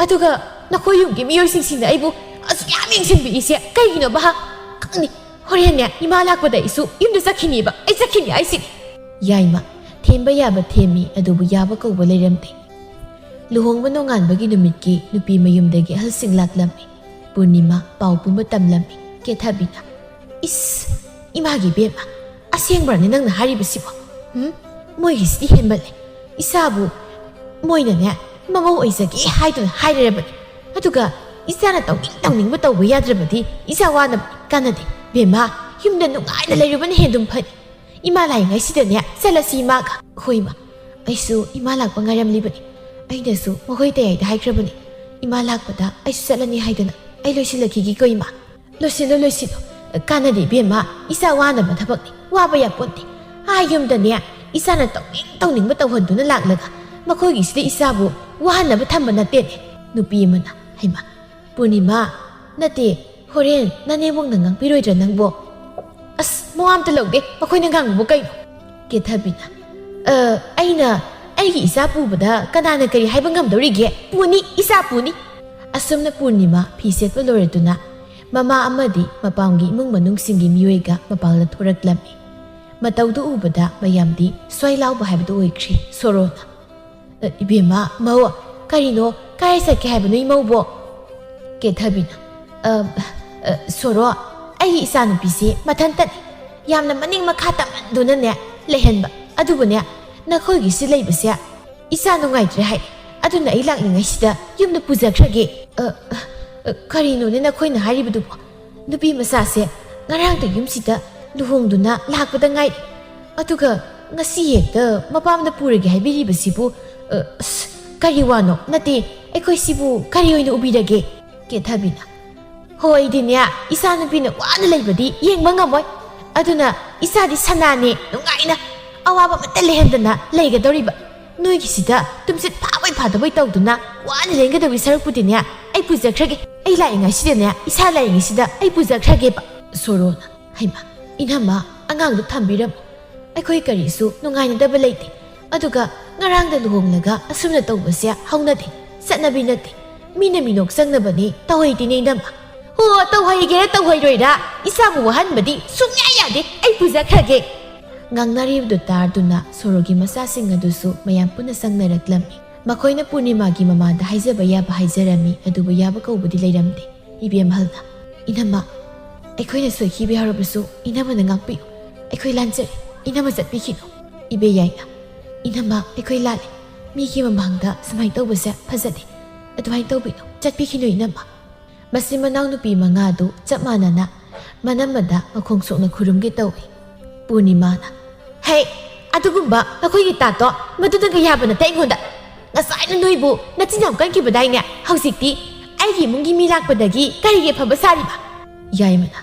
ꯑꯗꯨꯒ ꯅꯈꯣꯏ ꯌꯨꯝꯒꯤ ꯃꯤꯑꯣꯏꯁꯤꯡꯁꯤꯅ ꯑꯩꯕꯨ ꯑꯁꯨꯛ ꯌꯥꯝ ꯌꯦꯡꯁꯤꯟꯕꯤꯔꯤꯁꯦ ꯀꯩꯒꯤꯅꯣꯕ, ꯍꯥ? ꯈꯪꯅꯤ, ꯍꯣꯔꯦꯟꯅꯦ ꯏꯃꯥ ꯂꯥꯛꯄꯗ ꯑꯩꯁꯨ ꯌꯨꯝꯗ ꯆꯠꯈꯤꯅꯤꯕ, ꯑꯩ ꯆꯠꯈꯤꯅꯤ ꯍꯥꯏꯁꯤꯅꯤ꯫" ꯌꯥꯏꯃ, ꯊꯦꯝꯕ ꯌꯥꯕ ꯊꯦꯝꯃꯤ, ꯑꯗꯨꯕꯨ ꯌꯥꯕ ꯀꯧꯕ ꯂꯩꯔꯝꯗꯦ꯫ ꯂꯨꯍꯣꯡꯕ ꯅꯣꯡꯉꯥꯟꯕꯒꯤ ꯅꯨꯃꯤꯠꯀꯤ ꯅꯨꯄꯤ ꯃꯌꯨꯝꯗꯒꯤ ꯑꯍꯜꯁꯤꯡ ꯂꯥꯛꯂꯝꯃꯤ꯫ ꯄꯨꯔꯅꯤꯃꯥ ꯄꯥꯎ ꯄꯨꯝꯕ ꯇꯝꯂꯝꯃꯤ꯫ ꯀꯦꯊꯕꯤꯅ, "ꯏꯁ, ꯏꯃꯥꯒꯤ ꯏꯕꯦꯝꯃ, ꯑꯁꯦꯡꯕ꯭ꯔꯅꯦ ꯅꯪꯅ ꯍꯥꯏꯔꯤꯕꯁꯤꯕꯣ? ꯎꯝ? ꯃꯣꯏꯒꯤꯁꯤꯗꯤ ꯍꯦꯟꯃꯜꯂꯦ꯫ ꯏꯆꯥꯕꯨ ꯃꯣꯏꯅꯅꯦ ꯃꯃꯧ ꯑꯣꯏꯖꯒꯦ ꯍꯥꯏꯗꯨꯅ ꯍꯥꯏꯔꯔꯕꯅꯤ꯫ ꯑꯗꯨꯒ ꯏꯆꯥꯅ ꯇꯧꯅꯤꯡ ꯇꯧꯅꯤꯡꯕ ꯇꯧꯕ ꯌꯥꯗ꯭ꯔꯕꯗꯤ ꯏꯆꯥ ꯋꯥꯅꯕ ꯀꯥꯟꯅꯗꯦ꯫ ꯕꯦꯝꯃ, ꯌꯨꯝꯗ ꯅꯨꯡꯉꯥꯏꯅ ꯂꯩꯔꯨꯕꯅ ꯍꯦꯟꯗꯨꯝ ꯐꯅꯤ꯫ ꯏꯃꯥ ꯂꯥꯛꯏꯉꯩꯁꯤꯗꯅꯦ ꯆꯠꯂꯁꯤ ꯏꯃꯥꯒ꯫" "ꯍꯣꯏ ꯏꯃꯥ, ꯑꯩꯁꯨ ꯏꯃꯥ ꯂꯥꯛꯄ ꯉꯥꯏꯔꯝꯂꯤꯕꯅꯤ꯫ ꯑꯩꯅꯁꯨ ꯃꯈꯣꯏ ꯇꯌꯥꯏꯗ ꯍꯥꯏꯈ꯭ꯔꯕꯅꯤ꯫ ꯏꯃꯥ ꯂꯥꯛꯄꯗ ꯑꯩꯁꯨ ꯆꯠꯂꯅꯤ ꯍꯥꯏꯗꯅ꯫ ꯑꯩ ꯂꯣꯏꯁꯤꯜꯂꯛꯈꯤꯒꯦꯀꯣ ꯏꯃꯥ꯫" "ꯂꯣꯏꯁꯤꯜꯂꯣ, ꯂꯣꯏꯁꯤꯜꯂꯣ꯫ ꯀꯥꯟꯅꯗꯦ ꯏꯕꯦꯝꯃ, ꯏꯆꯥ ꯋꯥꯅꯕ ꯊꯕꯛꯅꯤ, ꯋꯥꯕ ꯌꯥꯄꯣꯟꯇꯦ꯫ ꯑꯥ ꯌꯨꯝꯗꯅꯦ ꯏꯆꯥꯅ ꯇꯧꯅꯤꯡ ꯇꯧꯅꯤꯡꯕ ꯇꯧꯍꯟꯗꯨꯅ ꯂꯥꯛꯂꯒ ꯃꯈꯣꯏꯒꯤꯁꯤꯗ ꯏꯆꯥꯕꯨ ꯋꯥꯍꯟꯅꯕ ꯊꯝꯕ ꯅꯠꯇꯦꯅꯦ꯫" ꯅꯨꯄꯤ ꯑꯃꯅ, "ꯍꯩꯃꯥ, ꯄꯨꯔꯅꯤꯃꯥ, ꯅꯠꯇꯦ, ꯍꯣꯔꯦꯟ ꯅꯅꯦꯝꯕꯣꯛꯅ ꯉꯥꯡꯕꯤꯔꯣꯏꯗ꯭ꯔꯥ ꯅꯪꯕꯣ?" "ꯑꯁ, ꯃꯋꯥ ꯑꯝꯇ ꯂꯧꯗꯦ, ꯃꯈꯣꯏꯅ ꯉꯥꯡꯕꯕꯨ ꯀꯩꯅꯣ?" ꯀꯦꯊꯕꯤꯅ, "ꯑ, ꯑꯩꯅ ꯑꯩꯒꯤ ꯏꯆꯥ ꯄꯨꯕꯗ ꯀꯅꯥꯅ ꯀꯔꯤ ꯍꯥꯏꯕ ꯉꯝꯗꯧꯔꯤꯒꯦ? ꯄꯨꯅꯤ, ꯏꯆꯥ ꯄꯨꯅꯤ꯫" ꯑꯁꯨꯝꯅ ꯄꯨꯔꯅꯤꯃꯥ ꯐꯤ ꯁꯦꯠꯄ ꯂꯣꯏꯔꯗꯨꯅ ꯃꯃꯥ ꯑꯃꯗꯤ ꯃꯄꯥꯝꯒꯤ ꯏꯃꯨꯡ ꯃꯅꯨꯡꯁꯤꯡꯒꯤ ꯃꯤꯑꯣꯏꯒ ꯃꯄꯥꯟꯗ ꯊꯣꯔꯛꯂꯝꯃꯤ꯫ ꯃꯇꯧꯗꯨ ꯎꯕꯗ ꯃꯌꯥꯝꯗꯤ ꯁ꯭ꯋꯥꯏ ꯂꯥꯎꯕ ꯍꯥꯏꯕꯗꯨ ꯑꯣꯏꯈ꯭ꯔꯤ꯫ ꯁꯣꯔꯣꯅ, "ꯑ, ꯏꯕꯦꯝꯃ, ꯃꯧ, ꯀꯔꯤꯅꯣ? ꯀꯥꯏ ꯆꯠꯀꯦ ꯍꯥꯏꯕꯅꯣ ꯏꯃꯧꯕꯣ?" ꯀꯦꯊꯕꯤꯅ, "ꯑ, ꯑ, ꯁꯣꯔꯣ, ꯑꯩꯒꯤ ꯏꯆꯥꯅꯨꯄꯤꯁꯦ ꯃꯊꯟꯇꯅꯤ꯫ ꯌꯥꯝꯅ ꯃꯅꯤꯡ ꯃꯈꯥ ꯇꯝꯍꯟꯗꯨꯅꯅꯦ ꯂꯩꯍꯟꯕ꯫ ꯑꯗꯨꯕꯨꯅꯦ, ꯅꯈꯣꯏꯒꯤꯁꯤ ꯂꯩꯕꯁꯦ ꯏꯆꯥ ꯅꯨꯡꯉꯥꯏꯇ꯭ꯔꯦ ꯍꯥꯏ꯫ ꯑꯗꯨꯅ ꯑꯩ ꯂꯥꯛꯂꯤꯉꯩꯁꯤꯗ ꯌꯨꯝꯗ ꯄꯨꯖꯈ꯭ꯔꯒꯦ꯫" "ꯑ, ꯑ, ꯀꯔꯤꯅꯣꯅꯦ ꯅꯈꯣꯏꯅ ꯍꯥꯏꯔꯤꯕꯗꯨꯕꯣ? ꯅꯨꯄꯤ ꯃꯆꯥꯁꯦ ꯉꯔꯥꯡꯗ ꯌꯨꯝꯁꯤꯗ ꯂꯨꯍꯣꯡꯗꯨꯅ ꯂꯥꯛꯄꯗ ꯉꯥꯏꯔꯤ꯫ ꯑꯗꯨꯒ ꯉꯁꯤ ꯍꯦꯛꯇ ꯃꯄꯥꯝꯗ ꯄꯨꯔꯒꯦ ꯍꯥꯏꯕꯤꯔꯤꯕꯁꯤꯕꯨ, ꯑ, ꯑꯁ, ꯀꯔꯤ ꯋꯥꯅꯣ? ꯅꯠꯇꯦ, ꯑꯩꯈꯣꯏ ꯁꯤꯕꯨ ꯀꯔꯤ ꯑꯣꯏꯅ ꯎꯕꯤꯔꯒꯦ?" ꯀꯦꯊꯕꯤꯅ, "ꯍꯣ, ꯑꯩꯗꯤꯅꯦ, ꯏꯆꯥꯅꯨꯄꯤꯅ ꯋꯥꯅ ꯂꯩꯕꯗꯤ ꯌꯦꯡꯕ ꯉꯝꯃꯣꯏ꯫ ꯑꯗꯨꯅ ꯏꯆꯥꯗꯤ ꯁꯅꯥꯅꯦ, ꯅꯨꯡꯉꯥꯏꯅ ꯑꯋꯥꯕ ꯑꯃꯠꯇ ꯂꯩꯍꯟꯗꯅ ꯂꯩꯒꯗꯧꯔꯤꯕ꯫ ꯅꯣꯏꯒꯤꯁꯤꯗ ꯇꯨꯝꯁꯤꯠ ꯐꯥꯕꯣꯏ ꯐꯥꯗꯕꯣꯏ ꯇꯧꯗꯨꯅ ꯋꯥꯅ ꯂꯦꯟꯒꯗꯧꯔꯤ ꯁꯔꯨꯛꯄꯨꯗꯤꯅꯦ, ꯑꯩ ꯄꯨꯖꯈ꯭ꯔꯒꯦ꯫ ꯑꯩ ꯂꯥꯛꯏꯉꯩꯁꯤꯗꯅꯦ, ꯏꯁꯥ ꯂꯥꯛꯏꯉꯩꯁꯤꯗ ꯑꯩ ꯄꯨꯖꯈ꯭ꯔꯒꯦꯕ꯫ ꯁꯣꯔꯣꯅ, "ꯍꯩꯃꯥ, ꯏꯅꯝꯃ, ꯑꯉꯥꯡꯗꯣ ꯊꯝꯕꯤꯔꯝꯃꯣ꯫ ꯑꯩꯈꯣꯏ ꯀꯔꯤꯁꯨ ꯅꯨꯡꯉꯥꯏꯅꯗꯕ ꯂꯩꯇꯦ꯫ ꯑꯗꯨꯒ ꯉꯔꯥꯡꯗ ꯂꯨꯍꯣꯡꯂꯒ ꯑꯁꯨꯝꯅ ꯇꯧꯕꯁꯦ ꯍꯧꯅꯗꯦ, ꯆꯠꯅꯕꯤ ꯅꯠꯇꯦ꯫ ꯃꯤꯅ ꯃꯤꯅꯣꯛ ꯆꯪꯅꯕꯅꯤ, ꯇꯧꯍꯩꯗꯦꯅꯦ ꯏꯅꯝꯃ꯫ ꯍꯣ, ꯇꯧꯍꯩꯒꯦꯔꯥ ꯇꯧꯍꯩꯔꯣꯏꯔꯥ, ꯏꯆꯥꯕꯨ ꯋꯥꯍꯟꯕꯗꯤ ꯁꯨꯡꯌꯥ ꯌꯥꯗꯦ꯫ ꯑꯩ ꯄꯨꯖꯈ꯭ꯔꯒꯦ꯫" ꯉꯥꯡꯅꯔꯤꯕꯗꯨ ꯇꯥꯗꯨꯅ ꯁꯣꯔꯣꯒꯤ ꯃꯆꯥꯁꯤꯡ ꯑꯗꯨꯁꯨ ꯃꯌꯥꯝ ꯄꯨꯟꯅ ꯆꯪꯅꯔꯛꯂꯝꯃꯤ꯫ ꯃꯈꯣꯏꯅ ꯄꯨꯔꯅꯤꯃꯥꯒꯤ ꯃꯃꯥꯗ ꯍꯥꯏꯖꯕ ꯌꯥꯕ ꯍꯥꯏꯖꯔꯝꯃꯤ, ꯑꯗꯨꯕꯨ ꯌꯥꯕ ꯀꯧꯕꯗꯤ ꯂꯩꯔꯝꯗꯦ꯫ ꯏꯕꯦꯝꯍꯜꯅ, "ꯏꯅꯝꯃ, ꯑꯩꯈꯣꯏꯅ ꯁꯣꯏꯈꯤꯕ ꯌꯥꯎꯔꯕꯁꯨ ꯏꯅꯝꯃꯅ ꯉꯥꯛꯄꯤꯌꯨ꯫ ꯑꯩꯈꯣꯏ ꯂꯥꯟꯖꯔꯦ꯫ ꯏꯅꯝꯃ ꯆꯠꯄꯤꯈꯤꯅꯨ꯫" ꯏꯕꯦꯌꯥꯏꯅ, "ꯏꯅꯝꯃ, ꯑꯩꯈꯣꯏ ꯂꯥꯜꯂꯦ꯫ ꯃꯤꯒꯤ ꯃꯃꯥꯡꯗ ꯁꯨꯃꯥꯏꯅ ꯇꯧꯕꯁꯦ ꯐꯖꯗꯦ꯫ ꯑꯗꯨꯃꯥꯏꯅ ꯇꯧꯕꯤꯅꯨ꯫ ꯆꯠꯄꯤꯈꯤꯅꯨ ꯏꯅꯝꯃ꯫" ꯃꯆꯤꯟ ꯃꯅꯥꯎ ꯅꯨꯄꯤ ꯃꯉꯥꯗꯨ ꯆꯞ ꯃꯥꯟꯅꯅ ꯃꯅꯝꯃꯗ ꯃꯈꯣꯡ ꯁꯣꯛꯅ ꯈꯨꯔꯨꯝꯒꯦ ꯇꯧꯏ꯫ ꯄꯨꯔꯅꯤꯃꯥꯅ, "ꯍꯦ, ꯑꯗꯨꯒꯨꯝꯕ ꯅꯈꯣꯏꯒꯤ ꯇꯥꯠꯇꯣ ꯃꯗꯨꯅꯒ ꯌꯥꯕ ꯅꯠꯇꯦ ꯑꯩꯉꯣꯟꯗ꯫ ꯉꯁꯥꯏꯅ ꯅꯣꯏꯕꯨ ꯅꯆꯤꯟ ꯌꯥꯝ ꯀꯟꯈꯤꯕꯗꯥꯏꯅꯦ? ꯍꯧꯖꯤꯛꯇꯤ ꯑꯩꯒꯤ ꯏꯃꯨꯡꯒꯤ ꯃꯤ ꯂꯥꯛꯄꯗꯒꯤ ꯀꯔꯤꯒꯤ ꯑꯐꯕ ꯁꯥꯔꯤꯕ?" ꯌꯥꯏꯃꯅ,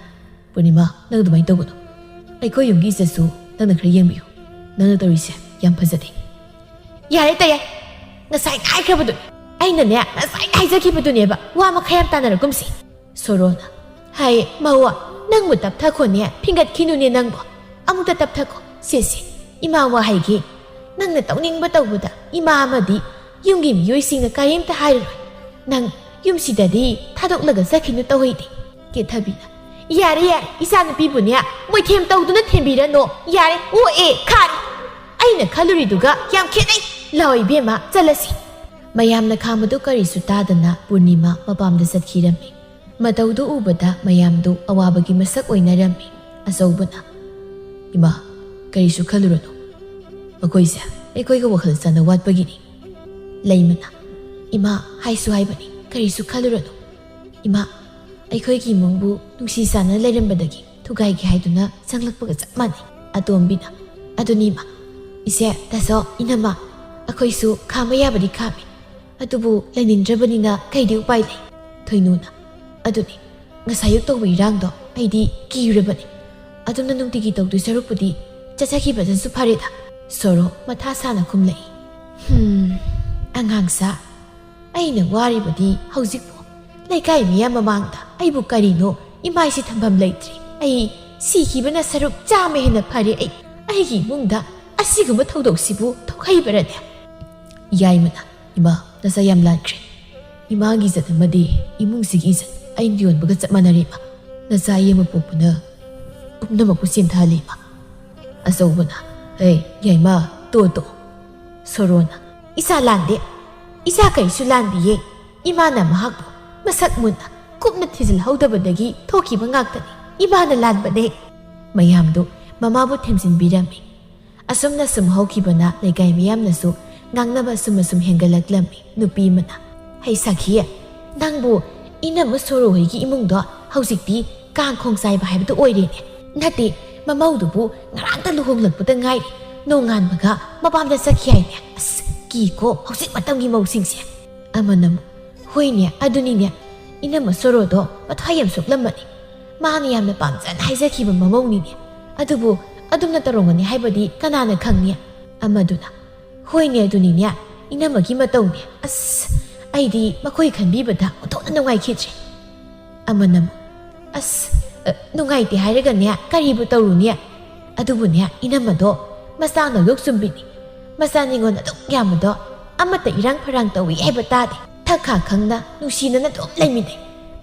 "ꯄꯨꯔꯅꯤꯃꯥ, ꯅꯪ ꯑꯗꯨꯃꯥꯏꯅ ꯇꯧꯒꯅꯨ꯫ ꯑꯩꯈꯣꯏ ꯌꯨꯝꯒꯤ ꯏꯖꯠꯁꯨ ꯅꯪꯅ ꯈꯔ ꯌꯦꯡꯕꯤꯌꯨ꯫ ꯅꯪꯅ ꯇꯧꯔꯤꯁꯦ ꯌꯥꯝ ꯐꯖꯗꯦ꯫" "ꯌꯥꯔꯦ ꯇꯌꯥꯏ, ꯉꯁꯥꯏ ꯍꯥꯏꯈ꯭ꯔꯕꯗꯨꯅꯤ꯫ ꯑꯩꯅꯅꯦ, ꯉꯁꯥꯏ ꯍꯥꯏꯖꯈꯤꯕꯗꯨꯅꯦꯕ, ꯋꯥ ꯃꯈꯥ ꯌꯥꯝ ꯇꯥꯅꯔꯒꯨꯝꯁꯤ꯫" ꯁꯣꯔꯣꯅ, "ꯍꯥꯏ ꯃꯧ, ꯅꯪꯕꯨ ꯇꯞꯊꯈꯣꯅꯦ, ꯐꯤꯡꯒꯠꯈꯤꯅꯨꯅꯦ ꯅꯪꯕꯨ꯫ ꯑꯃꯨꯛꯇ ꯇꯞꯊꯈꯣ꯫ ꯁꯦ ꯁꯦ, ꯏꯃꯥ ꯋꯥ ꯍꯥꯏꯒꯦ꯫ ꯅꯪꯅ ꯇꯧꯅꯤꯡꯕ ꯇꯧꯕꯗ ꯏꯃꯥ ꯑꯃꯗꯤ ꯌꯨꯝꯒꯤ ꯃꯤꯑꯣꯏꯁꯤꯡꯅ ꯀꯔꯤꯝꯇ ꯍꯥꯏꯔꯔꯣꯏ꯫ ꯅꯪ ꯌꯨꯝꯁꯤꯗꯗꯤ ꯊꯥꯗꯣꯛꯂꯒ ꯆꯠꯈꯤꯅꯨ ꯇꯧꯍꯩꯗꯦ꯫" ꯀꯦꯊꯕꯤꯅ, "ꯌꯥꯔꯦ ꯌꯥꯔꯦ, ꯏꯆꯥꯅꯨꯄꯤꯕꯨꯅꯦ ꯃꯣꯏꯊꯦꯝ ꯇꯧꯗꯨꯅ ꯊꯦꯝꯕꯤꯔꯅꯣ꯫ ꯌꯥꯔꯦ, ꯑꯣ ꯑꯦ ꯈꯥꯔꯦ꯫ ꯑꯩꯅ ꯈꯜꯂꯨꯔꯤꯗꯨꯒ ꯌꯥꯝ ꯈꯦꯠꯅꯩ꯫ ꯂꯥꯛꯑꯣ ꯏꯕꯦꯝꯃ, ꯆꯠꯂꯁꯤ꯫" ꯃꯌꯥꯝꯅ ꯈꯥꯝꯕꯗꯨ ꯀꯔꯤꯁꯨ ꯇꯥꯗꯅ ꯄꯨꯔꯅꯤꯃꯥ ꯃꯄꯥꯝꯗ ꯆꯠꯈꯤꯔꯝꯃꯤ꯫ ꯃꯇꯧꯗꯨ ꯎꯕꯗ ꯃꯌꯥꯝꯗꯨ ꯑꯋꯥꯕꯒꯤ ꯃꯁꯛ ꯑꯣꯏꯅꯔꯝꯃꯤ꯫ ꯑꯆꯧꯕꯅ, "ꯏꯃꯥ, ꯀꯔꯤꯁꯨ ꯈꯜꯂꯨꯔꯅꯨ꯫ ꯃꯈꯣꯏꯁꯦ ꯑꯩꯈꯣꯏꯒ ꯋꯥꯈꯜ ꯆꯥꯟꯅ ꯋꯥꯠꯄꯒꯤꯅꯤ꯫" ꯂꯩꯃꯅ, "ꯏꯃꯥ, ꯍꯥꯏꯁꯨ ꯍꯥꯏꯕꯅꯤ, ꯀꯔꯤꯁꯨ ꯈꯜꯂꯨꯔꯅꯨ꯫ ꯏꯃꯥ, ꯑꯩꯈꯣꯏꯒꯤ ꯏꯃꯨꯡꯕꯨ ꯅꯨꯡꯁꯤ ꯆꯥꯟꯅ ꯂꯩꯔꯝꯕꯗꯒꯤ ꯊꯨꯒꯥꯏꯒꯦ ꯍꯥꯏꯗꯨꯅ ꯆꯪꯂꯛꯄꯒ ꯆꯞ ꯃꯥꯟꯅꯩ꯫" ꯑꯇꯣꯝꯕꯤꯅ, "ꯑꯗꯨꯅꯤ ꯏꯃꯥ, ꯏꯆꯦ, ꯗꯥꯆꯧ, ꯏꯅꯝꯃ, ꯑꯩꯈꯣꯏꯁꯨ ꯈꯥꯝꯕ ꯌꯥꯕꯗꯤ ꯈꯥꯝꯃꯤ꯫ ꯑꯗꯨꯕꯨ ꯂꯩꯅꯤꯡꯗ꯭ꯔꯕꯅꯤꯅ ꯀꯩꯗꯤ ꯎꯄꯥꯏ ꯂꯩ?" ꯊꯣꯏꯅꯨꯅ, "ꯑꯗꯨꯅꯤ, ꯉꯁꯥꯏ ꯑꯌꯨꯛ ꯇꯧꯕ ꯏꯔꯥꯡꯗꯣ ꯑꯩꯗꯤ ꯀꯤꯔꯨꯔꯕꯅꯤ꯫ ꯑꯗꯨꯝꯅ ꯅꯨꯡꯇꯤꯒꯤ ꯇꯧꯗꯣꯏ ꯁꯔꯨꯛꯄꯨꯗꯤ ꯆꯠꯆꯈꯤꯕꯗꯨꯅꯁꯨ ꯐꯔꯦꯗ꯫" ꯁꯣꯔꯣ ꯃꯊꯥ ꯁꯥꯅ ꯈꯨꯝꯂꯛꯏ꯫ "ꯍꯝ, ꯑꯉꯥꯡꯁꯥ, ꯑꯩꯅ ꯋꯥꯔꯤꯕꯗꯤ ꯍꯧꯖꯤꯛꯄꯨ ꯂꯩꯀꯥꯏ ꯃꯤꯌꯥꯝ ꯃꯃꯥꯡꯗ ꯑꯩꯕꯨ ꯀꯔꯤꯅꯣ ꯏꯃꯥꯏꯁꯤ ꯊꯝꯐꯝ ꯂꯩꯇ꯭ꯔꯦ꯫ ꯑꯩ ꯁꯤꯈꯤꯕꯅ ꯁꯔꯨꯛ ꯆꯥꯝꯃ ꯍꯦꯟꯅ ꯐꯔꯦ꯫ ꯑꯩ ꯑꯩꯒꯤ ꯏꯃꯨꯡꯗ ꯑꯁꯤꯒꯨꯝꯕ ꯊꯧꯗꯣꯛꯁꯤꯕꯨ ꯊꯣꯛꯍꯩꯕꯔꯅꯦ? ꯌꯥꯏꯃꯅ, "ꯏꯃꯥ, ꯅꯆꯥ ꯌꯥꯝ ꯂꯥꯟꯈ꯭ꯔꯦ꯫ ꯏꯃꯥꯒꯤ ꯏꯖꯠ ꯑꯃꯗꯤ ꯏꯃꯨꯡꯁꯤꯒꯤ ꯏꯖꯠ ꯑꯩꯅ ꯌꯣꯟꯕꯒ ꯆꯞ ꯃꯥꯟꯅꯔꯦ, ꯏꯃꯥ꯫ ꯅꯆꯥ ꯑꯌꯦꯡꯕ ꯄꯣꯛꯄꯅ ꯄꯨꯝꯅꯃꯛꯄꯨ ꯆꯦꯟꯊꯍꯜꯂꯤ, ꯏꯃꯥ꯫" ꯑꯆꯧꯕꯅ, "ꯍꯦ, ꯌꯥꯏꯃ, ꯇꯣ, ꯇꯣ꯫" ꯁꯣꯔꯣꯅ, "ꯏꯆꯥ ꯂꯥꯟꯗꯦ, ꯏꯆꯥ ꯀꯔꯤꯁꯨ ꯂꯥꯟꯗꯤꯌꯦ꯫ ꯏꯃꯥꯅ ꯃꯍꯥꯛꯄꯨ ꯃꯁꯛ ꯃꯨꯟꯅ ꯀꯨꯞꯅ ꯊꯤꯖꯤꯜꯍꯧꯗꯕꯗꯒꯤ ꯊꯣꯛꯈꯤꯕ ꯉꯥꯛꯇꯅꯤ꯫ ꯏꯃꯥꯅ ꯂꯥꯟꯕꯅꯦ꯫" ꯃꯌꯥꯝꯗꯨ ꯃꯃꯥꯕꯨ ꯊꯦꯝꯖꯤꯟꯕꯤꯔꯝꯃꯤ꯫ ꯑꯁꯨꯝꯅ ꯁꯨꯝ ꯍꯧꯈꯤꯕꯅ ꯂꯩꯀꯥꯏ ꯃꯤꯌꯥꯝꯅꯁꯨ ꯉꯥꯡꯅꯕ ꯑꯁꯨꯝ ꯑꯁꯨꯝ ꯍꯦꯟꯒꯠꯂꯛꯂꯝꯃꯤ꯫ ꯅꯨꯄꯤ ꯑꯃꯅ, "ꯍꯩ ꯁꯥꯈꯤ, ꯅꯪꯕꯨ ꯏꯅꯝꯃ ꯁꯣꯔꯣ ꯍꯣꯏꯒꯤ ꯏꯃꯨꯡꯗꯣ ꯍꯧꯖꯤꯛꯇꯤ ꯀꯥꯡ ꯈꯣꯡ ꯆꯥꯏꯕ ꯍꯥꯏꯕꯗꯨ ꯑꯣꯏꯔꯦꯅꯦ꯫ ꯅꯠꯇꯦ, ꯃꯃꯧꯗꯨꯕꯨ ꯉꯔꯥꯡꯇ ꯂꯨꯍꯣꯡꯂꯛꯄꯗ ꯉꯥꯏꯔꯤ, ꯅꯣꯡꯉꯥꯟꯕꯒ ꯃꯄꯥꯝꯗ ꯆꯠꯈꯤ ꯍꯥꯏꯅꯦ꯫ ꯑꯁ, ꯀꯤꯀꯣ ꯍꯧꯖꯤꯛ ꯃꯇꯝꯒꯤ ꯃꯧꯁꯤꯡꯁꯦ꯫" ꯑꯃꯅ ꯑꯃꯨꯛ, "ꯍꯣꯏꯅꯦ, ꯑꯗꯨꯅꯤꯅꯦ, ꯏꯅꯝꯃ ꯁꯣꯔꯣꯗꯣ ꯃꯊ꯭ꯋꯥꯏ ꯌꯥꯝ ꯁꯣꯛꯂꯝꯕꯅꯤ꯫ ꯃꯥꯅ ꯌꯥꯝꯅ ꯄꯥꯝꯖꯅ ꯍꯥꯏꯖꯈꯤꯕ ꯃꯃꯧꯅꯤꯅꯦ꯫ ꯑꯗꯨꯕꯨ ꯑꯗꯨꯝꯅ ꯇꯧꯔꯝꯒꯅꯤ ꯍꯥꯏꯕꯗꯤ ꯀꯅꯥꯅ ꯈꯪꯅꯤ?" ꯑꯃꯗꯨꯅ, "ꯍꯣꯏꯅꯦ, ꯑꯗꯨꯅꯤꯅꯦ, ꯏꯅꯝꯃꯒꯤ ꯃꯇꯧꯅꯦ꯫ ꯑꯁ, ꯑꯩꯗꯤ ꯃꯈꯣꯏ ꯈꯟꯕꯤꯕꯗ ꯑꯣꯟꯊꯣꯛꯅ ꯅꯨꯡꯉꯥꯏꯈꯤꯗ꯭ꯔꯦ꯫" ꯑꯃꯅ ꯑꯃꯨꯛ, "ꯑꯁ, ꯑ, ꯅꯨꯡꯉꯥꯏꯇꯦ ꯍꯥꯏꯔꯒꯅꯦ ꯀꯔꯤꯕꯨ ꯇꯧꯔꯨꯅꯤ? ꯑꯗꯨꯕꯨꯅꯦ, ꯏꯅꯝꯃꯗꯣ ꯃꯆꯥ ꯅꯧꯌꯣꯛ ꯆꯨꯝꯕꯤꯅꯤ꯫ ꯃꯆꯥ ꯅꯤꯉꯣꯜ ꯑꯗꯨꯛ ꯌꯥꯝꯕꯗꯣ ꯑꯃꯠꯇ ꯏꯔꯥꯡ ꯐꯔꯥꯡ ꯇꯧꯏ ꯍꯥꯏꯕ ꯇꯥꯗꯦ꯫ ꯊꯛ ꯈꯥ ꯈꯪꯅ ꯅꯨꯡꯁꯤꯅꯅ ꯑꯗꯨꯝ ꯂꯩꯃꯤꯟꯅꯩ꯫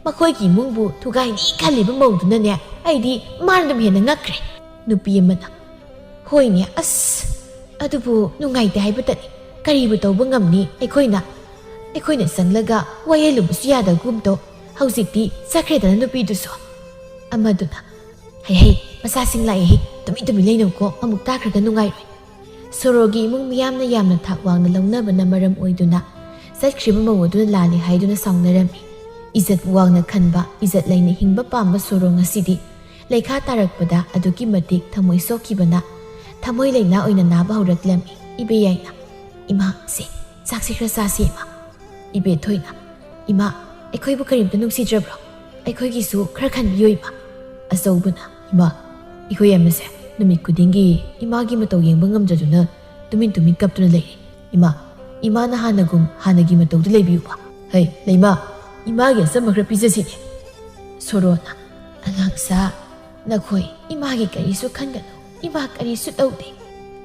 ꯃꯈꯣꯏꯒꯤ ꯏꯃꯨꯡꯕꯨ ꯊꯨꯒꯥꯏꯅꯤ ꯈꯜꯂꯤꯕ ꯃꯧꯗꯨꯅꯅꯦ, ꯑꯩꯗꯤ ꯃꯥꯅ ꯑꯗꯨꯝ ꯍꯦꯟꯅ ꯉꯛꯈ꯭ꯔꯦ꯫" ꯅꯨꯄꯤ ꯑꯃꯅ, "ꯍꯣꯏꯅꯦ, ꯑꯁ, ꯑꯗꯨꯕꯨ ꯅꯨꯡꯉꯥꯏꯇꯦ ꯍꯥꯏꯕꯇꯅꯤ꯫ ꯀꯔꯤꯕꯨ ꯇꯧꯕ ꯉꯝꯅꯤ? ꯑꯩꯈꯣꯏꯅ, ꯑꯩꯈꯣꯏꯅ ꯆꯪꯂꯒ ꯋꯥꯌꯦꯜꯂꯨꯕꯁꯨ ꯌꯥꯗꯒꯨꯝ ꯇꯧ꯫ ꯍꯧꯖꯤꯛꯇꯤ ꯆꯠꯈ꯭ꯔꯦꯗꯅ ꯅꯨꯄꯤꯗꯨꯁꯨ꯫" ꯑꯃꯗꯨꯅ, "ꯍꯩ ꯍꯩ, ꯃꯆꯥꯁꯤꯡ ꯂꯥꯛꯑꯦ ꯍꯩ, ꯇꯨꯃꯤꯟ ꯇꯨꯃꯤꯟ ꯂꯩꯅꯧꯀꯣ, ꯑꯃꯨꯛ ꯇꯥꯈ꯭ꯔꯒ ꯅꯨꯡꯉꯥꯏꯔꯣꯏ꯫" ꯁꯣꯔꯣꯒꯤ ꯏꯃꯨꯡ ꯃꯤꯌꯥꯝꯅ ꯌꯥꯝꯅ ꯊꯥꯛ ꯋꯥꯡꯅ ꯂꯧꯅꯕꯅ ꯃꯔꯝ ꯑꯣꯏꯗꯨꯅ ꯆꯠꯈ꯭ꯔꯤꯕ ꯃꯧ ꯑꯗꯨꯅ ꯂꯥꯜꯂꯤ ꯍꯥꯏꯗꯨꯅ ꯁꯥꯎꯅꯔꯝꯃꯤ꯫ ꯏꯖꯠ ꯋꯥꯡꯅ ꯈꯟꯕ, ꯏꯖꯠ ꯂꯩꯅ ꯍꯤꯡꯕ ꯄꯥꯝꯕ ꯁꯣꯔꯣ ꯉꯁꯤꯗꯤ ꯂꯩꯈꯥ ꯇꯥꯔꯛꯄꯗ ꯑꯗꯨꯛꯀꯤ ꯃꯇꯤꯛ ꯊꯃꯣꯏ ꯁꯣꯛꯈꯤꯕꯅ ꯊꯃꯣꯏ ꯂꯥꯏꯅꯥ ꯑꯣꯏꯅ ꯅꯥꯕ ꯍꯧꯔꯛꯂꯝꯃꯤ꯫ ꯏꯕꯦ ꯌꯥꯏꯅ, "ꯏꯃꯥ, ꯁꯦ, ꯆꯥꯛꯁꯤ ꯈꯔ ꯆꯥꯁꯤ, ꯏꯃꯥ꯫" ꯏꯕꯦꯊꯣꯏꯅ, "ꯏꯃꯥ, ꯑꯩꯈꯣꯏꯕꯨ ꯀꯔꯤꯝꯇ ꯅꯨꯡꯁꯤꯗ꯭ꯔꯕ꯭ꯔꯣ? ꯑꯩꯈꯣꯏꯒꯤꯁꯨ ꯈꯔ ꯈꯟꯕꯤꯌꯨ, ꯏꯃꯥ꯫" ꯑꯆꯧꯕꯅ, "ꯏꯃꯥ, ꯑꯩꯈꯣꯏ ꯑꯃꯁꯦ ꯅꯨꯃꯤꯠ ꯈꯨꯗꯤꯡꯒꯤ ꯏꯃꯥꯒꯤ ꯃꯇꯧ ꯌꯦꯡꯕ ꯉꯝꯗꯗꯨꯅ ꯇꯨꯃꯤꯟ ꯇꯨꯃꯤꯟ ꯀꯞꯇꯨꯅ ꯂꯩꯔꯦ꯫ ꯏꯃꯥ, ꯏꯃꯥꯅ ꯍꯥꯟꯅꯒꯨꯝ ꯍꯥꯟꯅꯒꯤ ꯃꯇꯧꯗ ꯂꯩꯕꯤꯌꯨꯕ꯫" "ꯍꯩ, ꯂꯩꯃ, ꯏꯃꯥꯒꯤ ꯑꯆꯝꯕ ꯈꯔ ꯄꯤꯖꯁꯤꯅꯦ꯫ ꯁꯣꯔꯣꯅ, "ꯑꯉꯥꯡꯁꯥ, ꯅꯈꯣꯏ ꯏꯃꯥꯒꯤ ꯀꯔꯤꯁꯨ ꯈꯟꯒꯅꯨ, ꯏꯃꯥ ꯀꯔꯤꯁꯨ ꯇꯧꯗꯦ꯫"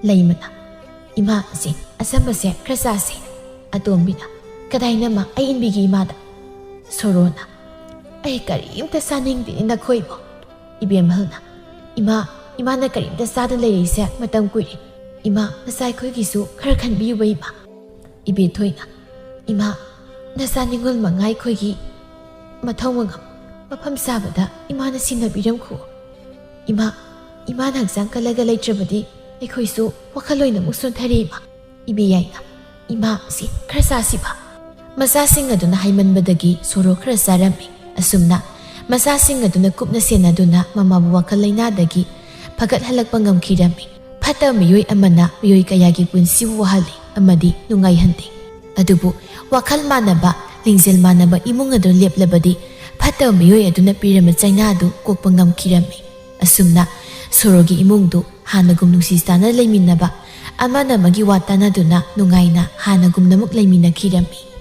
ꯂꯩꯃꯅ, "ꯏꯃꯥ, ꯑꯁꯤ ꯑꯆꯝꯕꯁꯦ ꯈꯔ ꯆꯥꯁꯦ꯫" ꯑꯇꯣꯝꯕꯤꯅ, "ꯀꯗꯥꯏꯅꯃ ꯑꯩ ꯏꯟꯕꯤꯒꯦ ꯏꯃꯥꯗ꯫" ꯁꯣꯔꯣꯅ, "ꯑꯩ ꯀꯔꯤꯝꯇ ꯆꯥꯅꯤꯡꯗꯦ ꯅꯈꯣꯏꯕꯨ꯫" ꯏꯕꯦꯝꯍꯜꯅ, "ꯏꯃꯥ, ꯏꯃꯥꯅ ꯀꯔꯤꯝꯇ ꯆꯥꯗꯅ ꯂꯩꯔꯤꯁꯦ ꯃꯇꯝ ꯀꯨꯏꯔꯦ꯫ ꯏꯃꯥ, ꯅꯆꯥ ꯑꯩꯈꯣꯏꯒꯤꯁꯨ ꯈꯔ ꯈꯟꯕꯤꯌꯨꯕ ꯏꯃꯥ꯫" ꯏꯕꯦꯊꯣꯏꯅ, "ꯏꯃꯥ, ꯅꯆꯥ ꯅꯤꯉꯣꯜ ꯃꯉꯥ ꯑꯩꯈꯣꯏꯒꯤ ꯃꯊꯧ ꯃꯉꯝ ꯃꯐꯝ ꯆꯥꯕꯗ ꯏꯃꯥꯅ ꯁꯤꯟꯅꯕꯤꯔꯝꯈꯣ꯫ ꯏꯃꯥ, ꯏꯃꯥꯅ ꯍꯛꯆꯥꯡ ꯀꯜꯂꯒ ꯂꯩꯇ꯭ꯔꯕꯗꯤ ꯑꯩꯈꯣꯏꯁꯨ ꯋꯥꯈꯜ ꯂꯣꯏꯅꯃꯛ ꯁꯣꯟꯊꯔꯦ ꯏꯃꯥ꯫" ꯏꯕꯦꯌꯥꯏꯅ, "ꯏꯃꯥ, ꯁꯤ ꯈꯔ ꯆꯥꯁꯤꯕ꯫" ꯃꯆꯥꯁꯤꯡ ꯑꯗꯨꯅ ꯍꯥꯏꯃꯟꯕꯗꯒꯤ ꯁꯣꯔꯣ ꯈꯔ ꯆꯥꯔꯝꯃꯤ꯫ ꯑꯁꯨꯝꯅ ꯃꯆꯥꯁꯤꯡ ꯑꯗꯨꯅ ꯀꯨꯞꯅ ꯁꯦꯟꯅꯗꯨꯅ ꯃꯃꯥꯕꯨ ꯋꯥꯈꯜ ꯂꯩꯅꯥꯗꯒꯤ ꯐꯒꯠꯍꯜꯂꯛꯄ ꯉꯝꯈꯤꯔꯝꯃꯤ꯫ ꯐꯠꯇꯕ ꯃꯤꯑꯣꯏ ꯑꯃꯅ ꯃꯤꯑꯣꯏ ꯀꯌꯥꯒꯤ ꯄꯨꯟꯁꯤꯕꯨ ꯋꯥꯍꯜꯂꯤ ꯑꯃꯗꯤ ꯅꯨꯡꯉꯥꯏꯍꯟꯗꯦ꯫ ꯑꯗꯨꯕꯨ ꯋꯥꯈꯜ ꯃꯥꯟꯅꯕ, ꯂꯤꯡꯖꯦꯜ ꯃꯥꯟꯅꯕ ꯏꯃꯨꯡ ꯑꯗꯨ ꯂꯦꯞꯂꯕꯗꯤ ꯐꯠꯇꯕ ꯃꯤꯑꯣꯏ ꯑꯗꯨꯅ ꯄꯤꯔꯝꯕ ꯆꯩꯅꯥ ꯑꯗꯨ ꯀꯣꯛꯄ ꯉꯝꯈꯤꯔꯝꯃꯤ꯫ ꯑꯁꯨꯝꯅ ꯁꯣꯔꯣꯒꯤ ꯏꯃꯨꯡꯗꯨ ꯍꯥꯟꯅꯒꯨꯝ ꯅꯨꯡꯁꯤ ꯆꯥꯟꯅ ꯂꯩꯃꯤꯟꯅꯕ, ꯑꯃꯅ ꯑꯃꯒꯤ ꯋꯥ ꯇꯥꯟꯅꯗꯨꯅ ꯅꯨꯡꯉꯥꯏꯅ ꯍꯥꯟꯅꯒꯨꯝꯅꯃꯨꯛ ꯂꯩꯃꯤꯟꯅꯈꯤꯔꯝꯃꯤ꯫